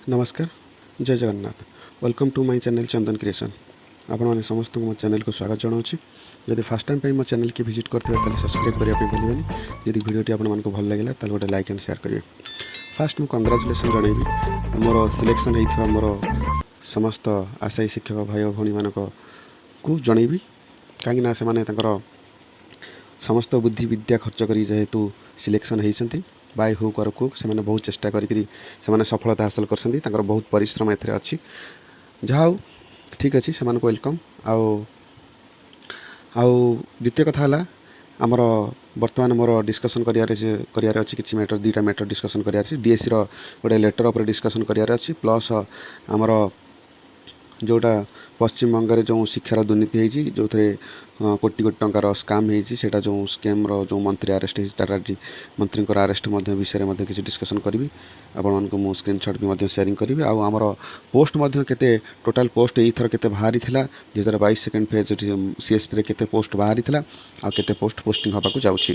ନମସ୍କାର, ଜୟ Jagannath. Welcome to my channel Chandan Creation. ଆପଣମାନେ ସମସ୍ତଙ୍କୁ ମୋ ଚ୍ୟାନେଲକୁ ସ୍ୱାଗତ ଜଣାଉଛି। ଯଦି ଫାର୍ଷ୍ଟ ଟାଇମ୍ ପାଇଁ ମୋ ଚ୍ୟାନେଲକି ଭିଜିଟ୍ କରିଥିବେ, ତାହେଲେ ସବସ୍କ୍ରାଇବ୍ କରିବା ପାଇଁ ଭୁଲିବେନି। ଯଦି ଭିଡ଼ିଓଟି ଆପଣମାନଙ୍କୁ ଭଲ ଲାଗିଲା, ତାହେଲେ ଗୋଟେ ଲାଇକ୍ ଆଣ୍ଡ ସେୟାର କରିବେ। ଫାର୍ଷ୍ଟ ମୁଁ କଂଗ୍ରାଚୁଲେସନ୍ ଜଣାଇବି ମୋର ସିଲେକ୍ସନ୍ ହେଇଥିବା ମୋର ସମସ୍ତ ଆଶାୟୀ ଶିକ୍ଷକ ଭାଇ ଓ ଭଉଣୀମାନଙ୍କୁ ଜଣାଇବି, କାହିଁକିନା ସେମାନେ ତାଙ୍କର ସମସ୍ତ ବୁଦ୍ଧି ବିଦ୍ୟା ଖର୍ଚ୍ଚ କରି ଯେହେତୁ ସିଲେକ୍ସନ୍ ହେଇଛନ୍ତି, ବାଇ ହୁକ୍ ଅର୍ କ୍ରୁକ୍ ସେମାନେ ବହୁତ ଚେଷ୍ଟା କରିକିରି ସେମାନେ ସଫଳତା ହାସଲ କରିଛନ୍ତି। ତାଙ୍କର ବହୁତ ପରିଶ୍ରମ ଏଥିରେ ଅଛି। ଯାହା ହଉ, ଠିକ୍ ଅଛି, ସେମାନଙ୍କୁ welcome. ଆଉ ଦ୍ୱିତୀୟ କଥା ହେଲା, ଆମର ବର୍ତ୍ତମାନ ମୋର ଡିସ୍କସନ୍ କରିବାର ଅଛି କିଛି ମ୍ୟାଟର୍, ଦୁଇଟା ମ୍ୟାଟର୍ ଡିସ୍କସନ୍ କରିବାର ଅଛି। ଡିଏସ୍ସିର ଗୋଟେ ଲେଟର୍ ଉପରେ ଡିସ୍କସନ୍ କରିବାର ଅଛି, ପ୍ଲସ୍ ଆମର ଯେଉଁଟା ପଶ୍ଚିମବଙ୍ଗରେ ଯେଉଁ ଶିକ୍ଷାର ଦୁର୍ନୀତି ହେଇଛି, ଯେଉଁଥିରେ କୋଟି କୋଟି ଟଙ୍କାର ସ୍କାମ୍ ହେଇଛି, ସେଇଟା ଯେଉଁ ସ୍କାମ୍ର ଯେଉଁ ମନ୍ତ୍ରୀ ଆରେଷ୍ଟ ହେଇଛି, ଚାଟାର୍ଜୀ ମନ୍ତ୍ରୀଙ୍କର ଆରେଷ୍ଟ ମଧ୍ୟ ବିଷୟରେ ମଧ୍ୟ କିଛି ଡିସ୍କସନ୍ କରିବି। ଆପଣମାନଙ୍କୁ ମୁଁ ସ୍କ୍ରିନସଟ୍ ବି ମଧ୍ୟ ସେୟାରିଂ କରିବି। ଆଉ ଆମର ପୋଷ୍ଟ ମଧ୍ୟ କେତେ, ଟୋଟାଲ୍ ପୋଷ୍ଟ ଏଇଥର କେତେ ବାହାରିଥିଲା, 2022 ସେକେଣ୍ଡ ଫେଜ୍ ସିଏସ୍ଟିରେ କେତେ ପୋଷ୍ଟ ବାହାରିଥିଲା ଆଉ କେତେ ପୋଷ୍ଟ ପୋଷ୍ଟିଂ ହେବାକୁ ଯାଉଛି।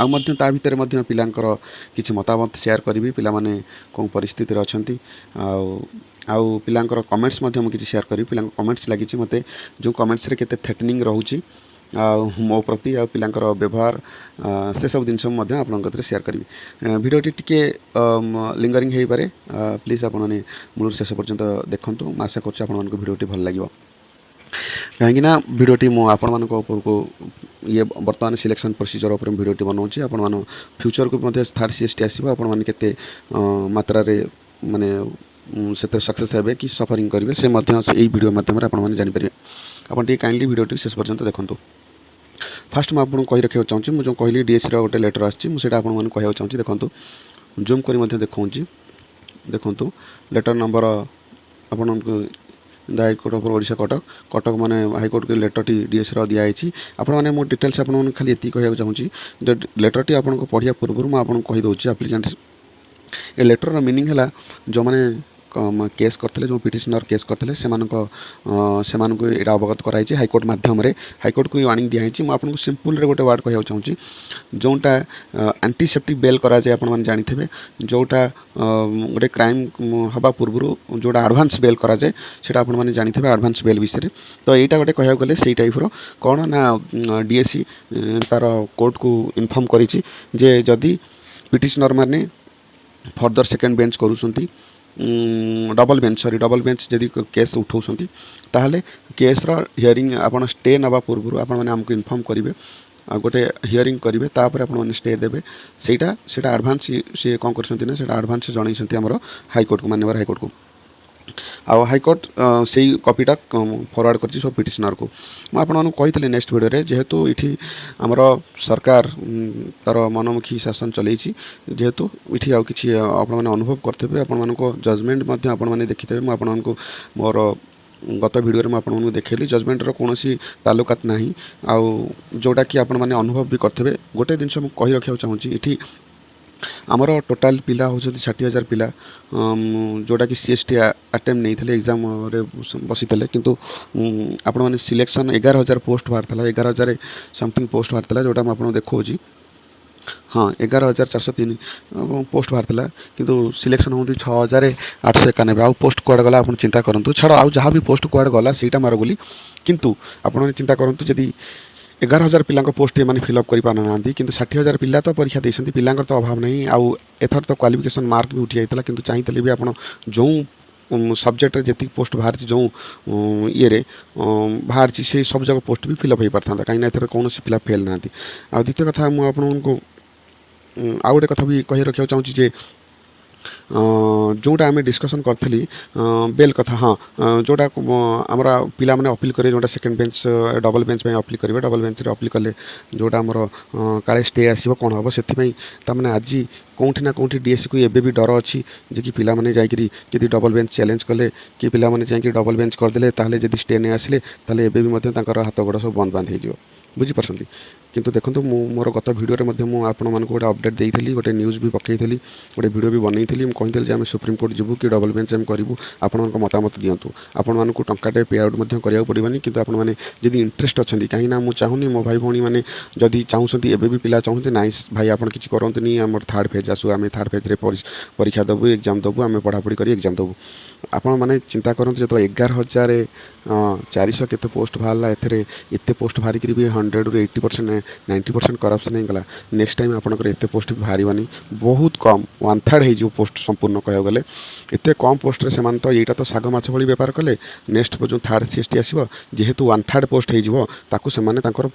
ଆଉ ମଧ୍ୟ ତା ଭିତରେ ମଧ୍ୟ ପିଲାଙ୍କର କିଛି ମତାମତ ସେୟାର କରିବି, ପିଲାମାନେ କେଉଁ ପରିସ୍ଥିତିରେ ଅଛନ୍ତି। ଆଉ ପିଲାଙ୍କର କମେଣ୍ଟସ୍ ମଧ୍ୟ ମୁଁ କିଛି ସେୟାର କରିବି। ପିଲାଙ୍କ କମେଣ୍ଟସ୍ ଲାଗିଛି ମୋତେ, ଯେଉଁ କମେଣ୍ଟସ୍ରେ କେତେ ଥ୍ରେଟନିଂ ରହୁଛି ଆଉ ମୋ ପ୍ରତି ଆଉ ପିଲାଙ୍କର ବ୍ୟବହାର, ସେସବୁ ଜିନିଷ ମୁଁ ମଧ୍ୟ ଆପଣଙ୍କ କତିରେ ସେୟାର କରିବି। ଭିଡ଼ିଓଟି ଟିକେ ଲିଙ୍ଗରିଂ ହେଇପାରେ। ପ୍ଲିଜ୍ ଆପଣମାନେ ମୂଳରୁ ଶେଷ ପର୍ଯ୍ୟନ୍ତ ଦେଖନ୍ତୁ। ମୁଁ ଆଶା କରୁଛି ଆପଣମାନଙ୍କୁ ଭିଡ଼ିଓଟି ଭଲ ଲାଗିବ, କାହିଁକିନା ଭିଡ଼ିଓଟି ମୁଁ ଆପଣମାନଙ୍କ ଉପରକୁ ଇଏ ବର୍ତ୍ତମାନ ସିଲେକ୍ସନ୍ ପ୍ରୋସିଜର୍ ଉପରେ ମୁଁ ଭିଡ଼ିଓଟି ବନାଉଛି। ଆପଣମାନ ଫ୍ୟୁଚର୍କୁ ମଧ୍ୟ ଥାର୍ଡ଼ ସିଏସ୍ଟି ଆସିବ, ଆପଣମାନେ କେତେ ମାତ୍ରାରେ ମାନେ ସେଥିରେ ସକ୍ସେସ୍ ହେବେ କି ସଫରିଂ କରିବେ, ସେ ମଧ୍ୟ ଏଇ ଭିଡ଼ିଓ ମାଧ୍ୟମରେ ଆପଣମାନେ ଜାଣିପାରିବେ। ଆପଣ ଟିକେ କାଇଣ୍ଡଲି ଭିଡ଼ିଓଟି ଶେଷ ପର୍ଯ୍ୟନ୍ତ ଦେଖନ୍ତୁ। ଫାର୍ଷ୍ଟ ମୁଁ ଆପଣଙ୍କୁ କହି ରଖିବାକୁ ଚାହୁଁଛି, ମୁଁ ଯେଉଁ କହିଲି ଡିଏସ୍ସିର ଗୋଟେ ଲେଟର୍ ଆସିଛି, ମୁଁ ସେଇଟା ଆପଣମାନଙ୍କୁ କହିବାକୁ ଚାହୁଁଛି। ଦେଖନ୍ତୁ, ଜୁମ୍ କରି ମଧ୍ୟ ଦେଖାଉଛି। ଦେଖନ୍ତୁ, ଲେଟର୍ ନମ୍ବର ଆପଣଙ୍କୁ ଦ ହାଇକୋର୍ଟ ଅଫ୍ ଓଡ଼ିଶା, କଟକ। କଟକ ମାନେ ହାଇକୋର୍ଟକୁ ଲେଟର୍ଟି ଡିଏସ୍ସିର ଦିଆହେଇଛି। ଆପଣମାନେ, ମୁଁ ଡିଟେଲ୍ସ ଆପଣମାନଙ୍କୁ ଖାଲି ଏତିକି କହିବାକୁ ଚାହୁଁଛି ଯେ ଲେଟର୍ଟି ଆପଣଙ୍କୁ ପଢ଼ିବା ପୂର୍ବରୁ ମୁଁ ଆପଣଙ୍କୁ କହିଦେଉଛି, ଆପ୍ଲିକାଣ୍ଟ ଏ ଲେଟର୍ର ମିନିଂ ହେଲା, ଯେଉଁମାନେ କେସ୍ କରିଥିଲେ, ଯେଉଁ ପିଟିସନର୍ କେସ୍ କରିଥିଲେ, ସେମାନଙ୍କୁ ଏଇଟା ଅବଗତ କରାଯାଇଛି ହାଇକୋର୍ଟ ମାଧ୍ୟମରେ। ହାଇକୋର୍ଟକୁ ୱାର୍ଣ୍ଣିଂ ଦିଆହେଇଛି। ମୁଁ ଆପଣଙ୍କୁ ସିମ୍ପଲ୍ରେ ଗୋଟେ ୱାର୍ଡ଼ କହିବାକୁ ଚାହୁଁଛି, ଯେଉଁଟା ଆଣ୍ଟିସିପେଟୋରୀ ବେଲ୍ କରାଯାଏ, ଆପଣମାନେ ଜାଣିଥିବେ, ଯେଉଁଟା ଗୋଟେ କ୍ରାଇମ୍ ହେବା ପୂର୍ବରୁ ଯେଉଁଟା ଆଡ଼ଭାନ୍ସ ବେଲ୍ କରାଯାଏ, ସେଇଟା ଆପଣମାନେ ଜାଣିଥିବେ ଆଡ଼ଭାନ୍ସ ବେଲ୍ ବିଷୟରେ। ତ ଏଇଟା ଗୋଟେ କହିବାକୁ ଗଲେ ସେଇ ଟାଇପ୍ର। କ'ଣ ନା ଡିଏସ୍ସି ତା'ର କୋର୍ଟକୁ ଇନଫର୍ମ କରିଛି ଯେ ଯଦି ପିଟିସନର୍ ମାନେ ଫର୍ଦର ସେକେଣ୍ଡ ବେଞ୍ଚ କରୁଛନ୍ତି, ଡବଲ୍ ବେଞ୍ଚ, ସରି, ଡବଲ୍ ବେଞ୍ଚ ଯଦି କେସ୍ ଉଠାଉଛନ୍ତି, ତାହେଲେ କେସ୍ର ହିୟରିଂ ଆପଣ ଷ୍ଟେ ନେବା ପୂର୍ବରୁ ଆପଣମାନେ ଆମକୁ ଇନଫର୍ମ କରିବେ ଆଉ ଗୋଟେ ହିୟରିଂ କରିବେ, ତାପରେ ଆପଣମାନେ ଷ୍ଟେ ଦେବେ। ସେଇଟା ଆଡ଼ଭାନ୍ସ ସିଏ କ'ଣ କରିଛନ୍ତି ନା ସେଇଟା ଆଡ଼ଭାନ୍ସ ଜଣାଇଛନ୍ତି ଆମର ହାଇକୋର୍ଟକୁ, ମାନ୍ୟବର ହାଇକୋର୍ଟକୁ। ଆଉ ହାଇକୋର୍ଟ ସେଇ କପିଟା ଫରୱାର୍ଡ଼ କରିଛି ସବୁ ପିଟିସନର୍କୁ। ମୁଁ ଆପଣମାନଙ୍କୁ କହିଥିଲି ନେକ୍ସଟ ଭିଡ଼ିଓରେ, ଯେହେତୁ ଏଠି ଆମର ସରକାର ତା'ର ମନମୁଖୀ ଶାସନ ଚଲେଇଛି, ଯେହେତୁ ଏଠି ଆଉ କିଛି ଆପଣମାନେ ଅନୁଭବ କରିଥିବେ, ଆପଣମାନଙ୍କ ଜଜମେଣ୍ଟ ମଧ୍ୟ ଆପଣମାନେ ଦେଖିଥିବେ। ମୁଁ ଆପଣମାନଙ୍କୁ ମୋର ଗତ ଭିଡ଼ିଓରେ ମୁଁ ଆପଣମାନଙ୍କୁ ଦେଖେଇଲି, ଜଜମେଣ୍ଟର କୌଣସି ତାଲୁକାତ ନାହିଁ ଆଉ ଯେଉଁଟାକି ଆପଣମାନେ ଅନୁଭବ ବି କରିଥିବେ। ଗୋଟେ ଜିନିଷ ମୁଁ କହି ରଖିବାକୁ ଚାହୁଁଛି, ଏଠି ଆମର ଟୋଟାଲ୍ ପିଲା ହେଉଛନ୍ତି 60,000 ପିଲା, ଯେଉଁଟାକି ସିଏସ୍ଟି ଆଟେମ୍ପ ନେଇଥିଲେ, ଏକ୍ଜାମ୍ରେ ବସିଥିଲେ। କିନ୍ତୁ ଆପଣମାନେ ସିଲେକ୍ସନ୍ 11,000 ପୋଷ୍ଟ ବାହାରିଥିଲା, 11,000 ସମଥିଙ୍ଗ ପୋଷ୍ଟ ବାହାରିଥିଲା, ଯେଉଁଟା ମୁଁ ଆପଣଙ୍କୁ ଦେଖାଉଛି। ହଁ, 11,403 ପୋଷ୍ଟ ବାହାରିଥିଲା, କିନ୍ତୁ ସିଲେକ୍ସନ୍ ହୁଅନ୍ତି 6891। ଆଉ ପୋଷ୍ଟ କୁଆଡ଼େ ଗଲା, ଆପଣ ଚିନ୍ତା କରନ୍ତୁ। ଛାଡ଼, ଆଉ ଯାହା ବି ପୋଷ୍ଟ କୁଆଡ଼େ ଗଲା ସେଇଟା ମାର ବୋଲି। କିନ୍ତୁ ଆପଣମାନେ ଚିନ୍ତା କରନ୍ତୁ, ଯଦି 11,000 ପିଲାଙ୍କ ପୋଷ୍ଟ ଏମାନେ ଫିଲ୍ଅପ୍ କରିପାରୁନାହାନ୍ତି, କିନ୍ତୁ 60,000 ପିଲା ତ ପରୀକ୍ଷା ଦେଇଛନ୍ତି, ପିଲାଙ୍କର ତ ଅଭାବ ନାହିଁ। ଆଉ ଏଥର ତ କ୍ୱାଲିଫିକେସନ୍ ମାର୍କ ବି ଉଠି ଯାଇଥିଲା, କିନ୍ତୁ ଚାହିଁଥିଲେ ବି ଆପଣ ଯେଉଁ ସବଜେକ୍ଟରେ ଯେତିକି ପୋଷ୍ଟ ବାହାରିଛି, ଯେଉଁ ଇଏରେ ବାହାରିଛି, ସେଇ ସବୁ ଯାକ ପୋଷ୍ଟ ବି ଫିଲ୍ଅପ୍ ହେଇପାରିଥାନ୍ତା, କାହିଁକିନା ଏଥିରେ କୌଣସି ପିଲା ଫେଲ୍ ନାହାନ୍ତି। ଆଉ ଦ୍ୱିତୀୟ କଥା, ମୁଁ ଆପଣଙ୍କୁ ଆଉ ଗୋଟେ କଥା ବି କହି ରଖିବାକୁ ଚାହୁଁଛି ଯେ ଯେଉଁଟା ଆମେ ଡିସ୍କସନ୍ କରିଥିଲି ବେଲ୍ କଥା, ହଁ, ଯେଉଁଟା ଆମର ପିଲାମାନେ ଅପିଲ୍ କରିବେ, ଯେଉଁଟା ସେକେଣ୍ଡ ବେଞ୍ଚ, ଡବଲ୍ ବେଞ୍ଚ ପାଇଁ ଅପିଲ୍ କରିବେ, ଡବଲ୍ ବେଞ୍ଚରେ ଅପିଲ୍ କଲେ ଯେଉଁଟା ଆମର କାଳେ ଷ୍ଟେ ଆସିବ, କ'ଣ ହେବ, ସେଥିପାଇଁ ତାମାନେ ଆଜି କେଉଁଠି ନା କେଉଁଠି ଡିଏସ୍ସିକୁ ଏବେ ବି ଡର ଅଛି ଯେ କି ପିଲାମାନେ ଯାଇକରି ଯଦି ଡବଲ୍ ବେଞ୍ଚ ଚ୍ୟାଲେଞ୍ଜ କଲେ କି ପିଲାମାନେ ଯାଇକି ଡବଲ୍ ବେଞ୍ଚ କରିଦେଲେ, ତାହେଲେ ଯଦି ଷ୍ଟେ ନେଇ ଆସିଲେ, ତାହେଲେ ଏବେ ବି ମଧ୍ୟ ତାଙ୍କର ହାତ ଗୋଡ଼ ସବୁ ବନ୍ଦ ବାନ୍ଦ ହେଇଯିବ। ବୁଝିପାରୁଛନ୍ତି? କିନ୍ତୁ ଦେଖନ୍ତୁ, ମୁଁ ମୋର ଗତ ଭିଡ଼ିଓରେ ମଧ୍ୟ ମୁଁ ଆପଣମାନଙ୍କୁ ଗୋଟେ ଅପଡ଼େଟ୍ ଦେଇଥିଲି, ଗୋଟେ ନ୍ୟୁଜ୍ ବି ପକାଇଥିଲି, ଗୋଟେ ଭିଡ଼ିଓ ବି ବନେଇଥିଲି। ମୁଁ କହିଥିଲି ଯେ ଆମେ ସୁପ୍ରିମକୋର୍ଟ ଯିବୁ କି ଡବଲ୍ ବେଞ୍ଚ ଆମେ କରିବୁ, ଆପଣଙ୍କ ମତାମତ ଦିଅନ୍ତୁ। ଆପଣମାନଙ୍କୁ ଟଙ୍କାଟେ ପେ ଆଉଟ୍ ମଧ୍ୟ କରିବାକୁ ପଡ଼ିବନି। କିନ୍ତୁ ଆପଣମାନେ ଯଦି ଇଣ୍ଟରେଷ୍ଟ ଅଛନ୍ତି, କାହିଁକିନା ମୁଁ ଚାହୁଁନି, ମୋ ଭାଇ ଭଉଣୀମାନେ ଯଦି ଚାହୁଁଛନ୍ତି, ଏବେ ବି ପିଲା ଚାହୁଁଛନ୍ତି, ନାଇଁ ଭାଇ, ଆପଣ କିଛି କରନ୍ତୁନି, ଆମର ଥାର୍ଡ଼ ଫେଜ୍ ଆସୁ, ଆମେ ଥାର୍ଡ଼ ଫେଜ୍ରେ ପରୀକ୍ଷା ଦେବୁ, ଏକ୍ଜାମ୍ ଦେବୁ, ଆମେ ପଢ଼ାପଢ଼ି କରି ଏକ୍ଜାମ୍ ଦେବୁ। ଆପଣମାନେ ଚିନ୍ତା କରନ୍ତୁ, ଯେତେବେଳେ 11,400 କେତେ ପୋଷ୍ଟ ବାହାରିଲା, ଏଥିରେ ଏତେ ପୋଷ୍ଟ ବାହାରିକିରି ବି 100ରୁ 80%, 90% କରପ୍ସନ୍ ହେଇଗଲା, ନେକ୍ସଟ ଟାଇମ୍ ଆପଣଙ୍କର ଏତେ ପୋଷ୍ଟ ବି ବାହାରିବନି। ବହୁତ କମ୍, ୱାନ୍ ଥାର୍ଡ଼ ହେଇଯିବ ପୋଷ୍ଟ ସମ୍ପୂର୍ଣ୍ଣ କହିବାକୁ ଗଲେ। ଏତେ କମ୍ ପୋଷ୍ଟରେ ସେମାନେ ତ ଏଇଟା ତ ଶାଗ ମାଛ ଭଳି ବେପାର କଲେ। ନେକ୍ସଟ ଯେଉଁ ଥାର୍ଡ଼ ସି ଏସ୍ ଟି ଆସିବ, ଯେହେତୁ ୱାନ୍ ଥାର୍ଡ଼ ପୋଷ୍ଟ ହେଇଯିବ, ତାକୁ ସେମାନେ ତାଙ୍କର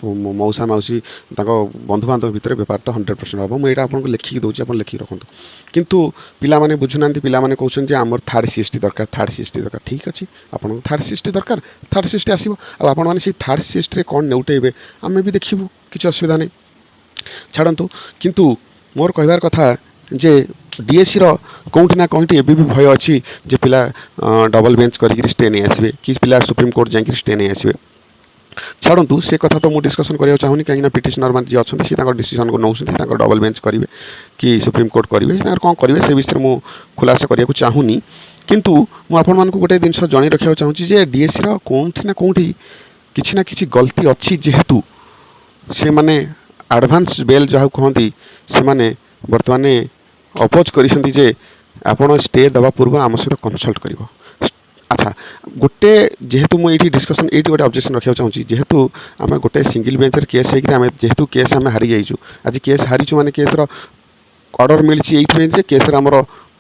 ମଉସା ମାଉସୀ, ତାଙ୍କ ବନ୍ଧୁବାନ୍ଧବ ଭିତରେ ବେପାର ତ 100% ହେବ। ମୁଁ ଏଇଟା ଆପଣଙ୍କୁ ଲେଖିକି ଦେଉଛି, ଆପଣ ଲେଖିକି ରଖନ୍ତୁ। କିନ୍ତୁ ପିଲାମାନେ ବୁଝୁନାହାନ୍ତି। ପିଲାମାନେ କହୁଛନ୍ତି ଯେ ଆମର ଥାର୍ଡ଼ ସି ଏସ୍ ଟି ଦରକାର, ଥାର୍ଡ଼ ସି ଏସ୍ ଟି ଦରକାର। ଠିକ୍ ଅଛି, ଆପଣଙ୍କୁ ଥାର୍ଡ଼ ସି ଏସ୍ ଟି ଦରକାର, ଥାର୍ଡ଼ ସି ଏସ୍ ଟି ଆସିବ। ଆଉ ଆପଣମାନେ ସେଇ ଥାର୍ଡ଼ ସି ଏସ୍ ଟିରେ କ'ଣ ନେଉଟେଇବେ, ଆମେ ବି ଦେଖିବୁ, କିଛି ଅସୁବିଧା ନାହିଁ। ଛାଡ଼ନ୍ତୁ, କିନ୍ତୁ ମୋର କହିବାର କଥା ଯେ ଡିଏସ୍ସିର କେଉଁଠି ନା କେଉଁଠି ଏବେ ବି ଭୟ ଅଛି ଯେ ପିଲା ଡବଲ୍ ବେଞ୍ଚ କରିକିରି ଷ୍ଟେ ନେଇ ଆସିବେ କି ପିଲା ସୁପ୍ରିମକୋର୍ଟ ଯାଇକିରି ଷ୍ଟେ ନେଇ ଆସିବେ। ଛାଡ଼ନ୍ତୁ, ସେ କଥା ତ ମୁଁ ଡିସ୍କସନ୍ କରିବାକୁ ଚାହୁଁନି, କାହିଁକିନା ପିଟିସନର୍ ମାନେ ଯିଏ ଅଛନ୍ତି, ସେ ତାଙ୍କର ଡିସିସନ୍କୁ ନେଉଛନ୍ତି। ତାଙ୍କର ଡବଲ୍ ବେଞ୍ଚ କରିବେ କି ସୁପ୍ରିମକୋର୍ଟ କରିବେ, ସେ ତାଙ୍କର କ'ଣ କରିବେ, ସେ ବିଷୟରେ ମୁଁ ଖୁଲାସା କରିବାକୁ ଚାହୁଁନି। କିନ୍ତୁ ମୁଁ ଆପଣମାନଙ୍କୁ ଗୋଟେ ଜିନିଷ ଜଣାଇ ରଖିବାକୁ ଚାହୁଁଛି ଯେ ଡିଏସ୍ସିର କେଉଁଠି ନା କେଉଁଠି କିଛି ନା କିଛି ଗଲତି ଅଛି, ଯେହେତୁ ସେମାନେ ଆଡ଼ଭାନ୍ସ ବେଲ୍ ଯାହାକୁ କୁହନ୍ତି, ସେମାନେ ବର୍ତ୍ତମାନ ଅପୋଜ୍ କରିଛନ୍ତି ଯେ ଆପଣ ଷ୍ଟେ ଦେବା ପୂର୍ବରୁ ଆମ ସହିତ କନସଲ୍ଟ କରିବ। ଆଚ୍ଛା, ଗୋଟେ ଯେହେତୁ ମୁଁ ଏଇଠି ଡିସ୍କସନ୍, ଏଇଠି ଗୋଟେ ଅବଜେକ୍ସନ୍ ରଖିବାକୁ ଚାହୁଁଛି। ଯେହେତୁ ଆମେ ଗୋଟେ ସିଙ୍ଗିଲ୍ ବେଞ୍ଚରେ କେସ୍ ହେଇକରି ଆମେ ଯେହେତୁ କେସ୍ ଆମେ ହାରିଯାଇଛୁ, ଆଜି କେସ୍ ହାରିଛୁ ମାନେ କେସ୍ର ଅର୍ଡ଼ର ମିଳିଛି ଏଇଥିପାଇଁ ଯେ କେସ୍ରେ ଆମର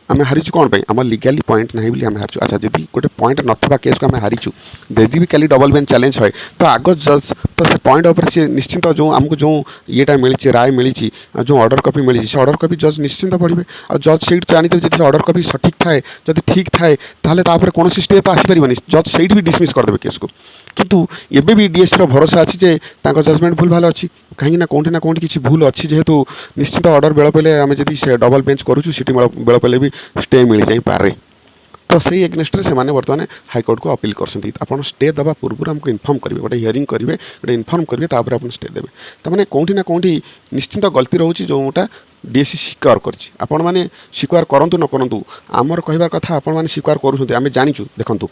ଆମେ ହାରିଛୁ କ'ଣ ପାଇଁ? ଆମ ଲିଗାଲି ପଏଣ୍ଟ ନାହିଁ ବୋଲି ଆମେ ହାରିଛୁ। ଆଚ୍ଛା, ଯଦି ଗୋଟେ ପଏଣ୍ଟ ନଥିବା କେସ୍କୁ ଆମେ ହାରିଛୁ, ଯଦି ବି କାଲି ଡବଲ୍ ବେଞ୍ଚ ଚ୍ୟାଲେଞ୍ଜ ହୁଏ, ତ ଆଗ ଜଜ୍ ତ ସେ ପଏଣ୍ଟ ଉପରେ ସେ ନିଶ୍ଚିନ୍ତ ଯେଉଁ ଆମକୁ ଯେଉଁ ଇଏଟା ମିଳିଛି, ରାୟ ମିଳିଛି, ଆଉ ଯେଉଁ ଅର୍ଡ଼ର କପି ମିଳିଛି, ସେ ଅର୍ଡ଼ର କପି ଜଜ୍ ନିଶ୍ଚିନ୍ତ ପଢ଼ିବେ। ଆଉ ଜଜ୍ ସେଇଠି ଜାଣିଥିବେ, ଯଦି ସେ ଅର୍ଡ଼ର କପି ସଠିକ୍ ଥାଏ, ଯଦି ଠିକ୍ ଥାଏ, ତାହେଲେ ତାପରେ କୌଣସି ଷ୍ଟେ ତ ଆସିପାରିବନି। ଜଜ୍ ସେଇଠି ବି ଡିସମିସ୍ କରିଦେବେ କେସ୍କୁ। କିନ୍ତୁ ଏବେ ବି ଡିଏସ୍ସିର ଭରସା ଅଛି ଯେ ତାଙ୍କ ଜଜମେଣ୍ଟ ଭୁଲ ଭାଲ ଅଛି, କାହିଁକି ନା କେଉଁଠି ନା କେଉଁଠି କିଛି ଭୁଲ ଅଛି, ଯେହେତୁ ନିଶ୍ଚିନ୍ତ ଅର୍ଡ଼ର ବେଳ ପଡ଼ିଲେ ଆମେ ଯଦି ସେ ଡବଲ୍ ବେଞ୍ଚ କରୁଛୁ, ସେଠି ବେଳ ପଡ଼ିଲେ ବି ଷ୍ଟେ ମିଳିଯାଇପାରେ। ତ ସେଇ ଏଗନେଷ୍ଟରେ ସେମାନେ ବର୍ତ୍ତମାନ ହାଇକୋର୍ଟକୁ ଅପିଲ୍ କରୁଛନ୍ତି। ଆପଣ ଷ୍ଟେ ଦେବା ପୂର୍ବରୁ ଆମକୁ ଇନଫର୍ମ କରିବେ, ଗୋଟେ ହିୟରିଂ କରିବେ, ଗୋଟେ ଇନଫର୍ମ କରିବେ, ତାପରେ ଆପଣ ଷ୍ଟେ ଦେବେ। ତାମାନେ କେଉଁଠି ନା କେଉଁଠି ନିଶ୍ଚିନ୍ତ ଗଲତି ରହୁଛି, ଯେଉଁଟା ଡିଏସ୍ସି ସ୍ୱୀକାର କରିଛି। ଆପଣମାନେ ସ୍ୱୀକାର କରନ୍ତୁ ନ କରନ୍ତୁ, ଆମର କହିବାର କଥା ଆପଣମାନେ ସ୍ୱୀକାର କରୁଛନ୍ତି, ଆମେ ଜାଣିଛୁ। ଦେଖନ୍ତୁ,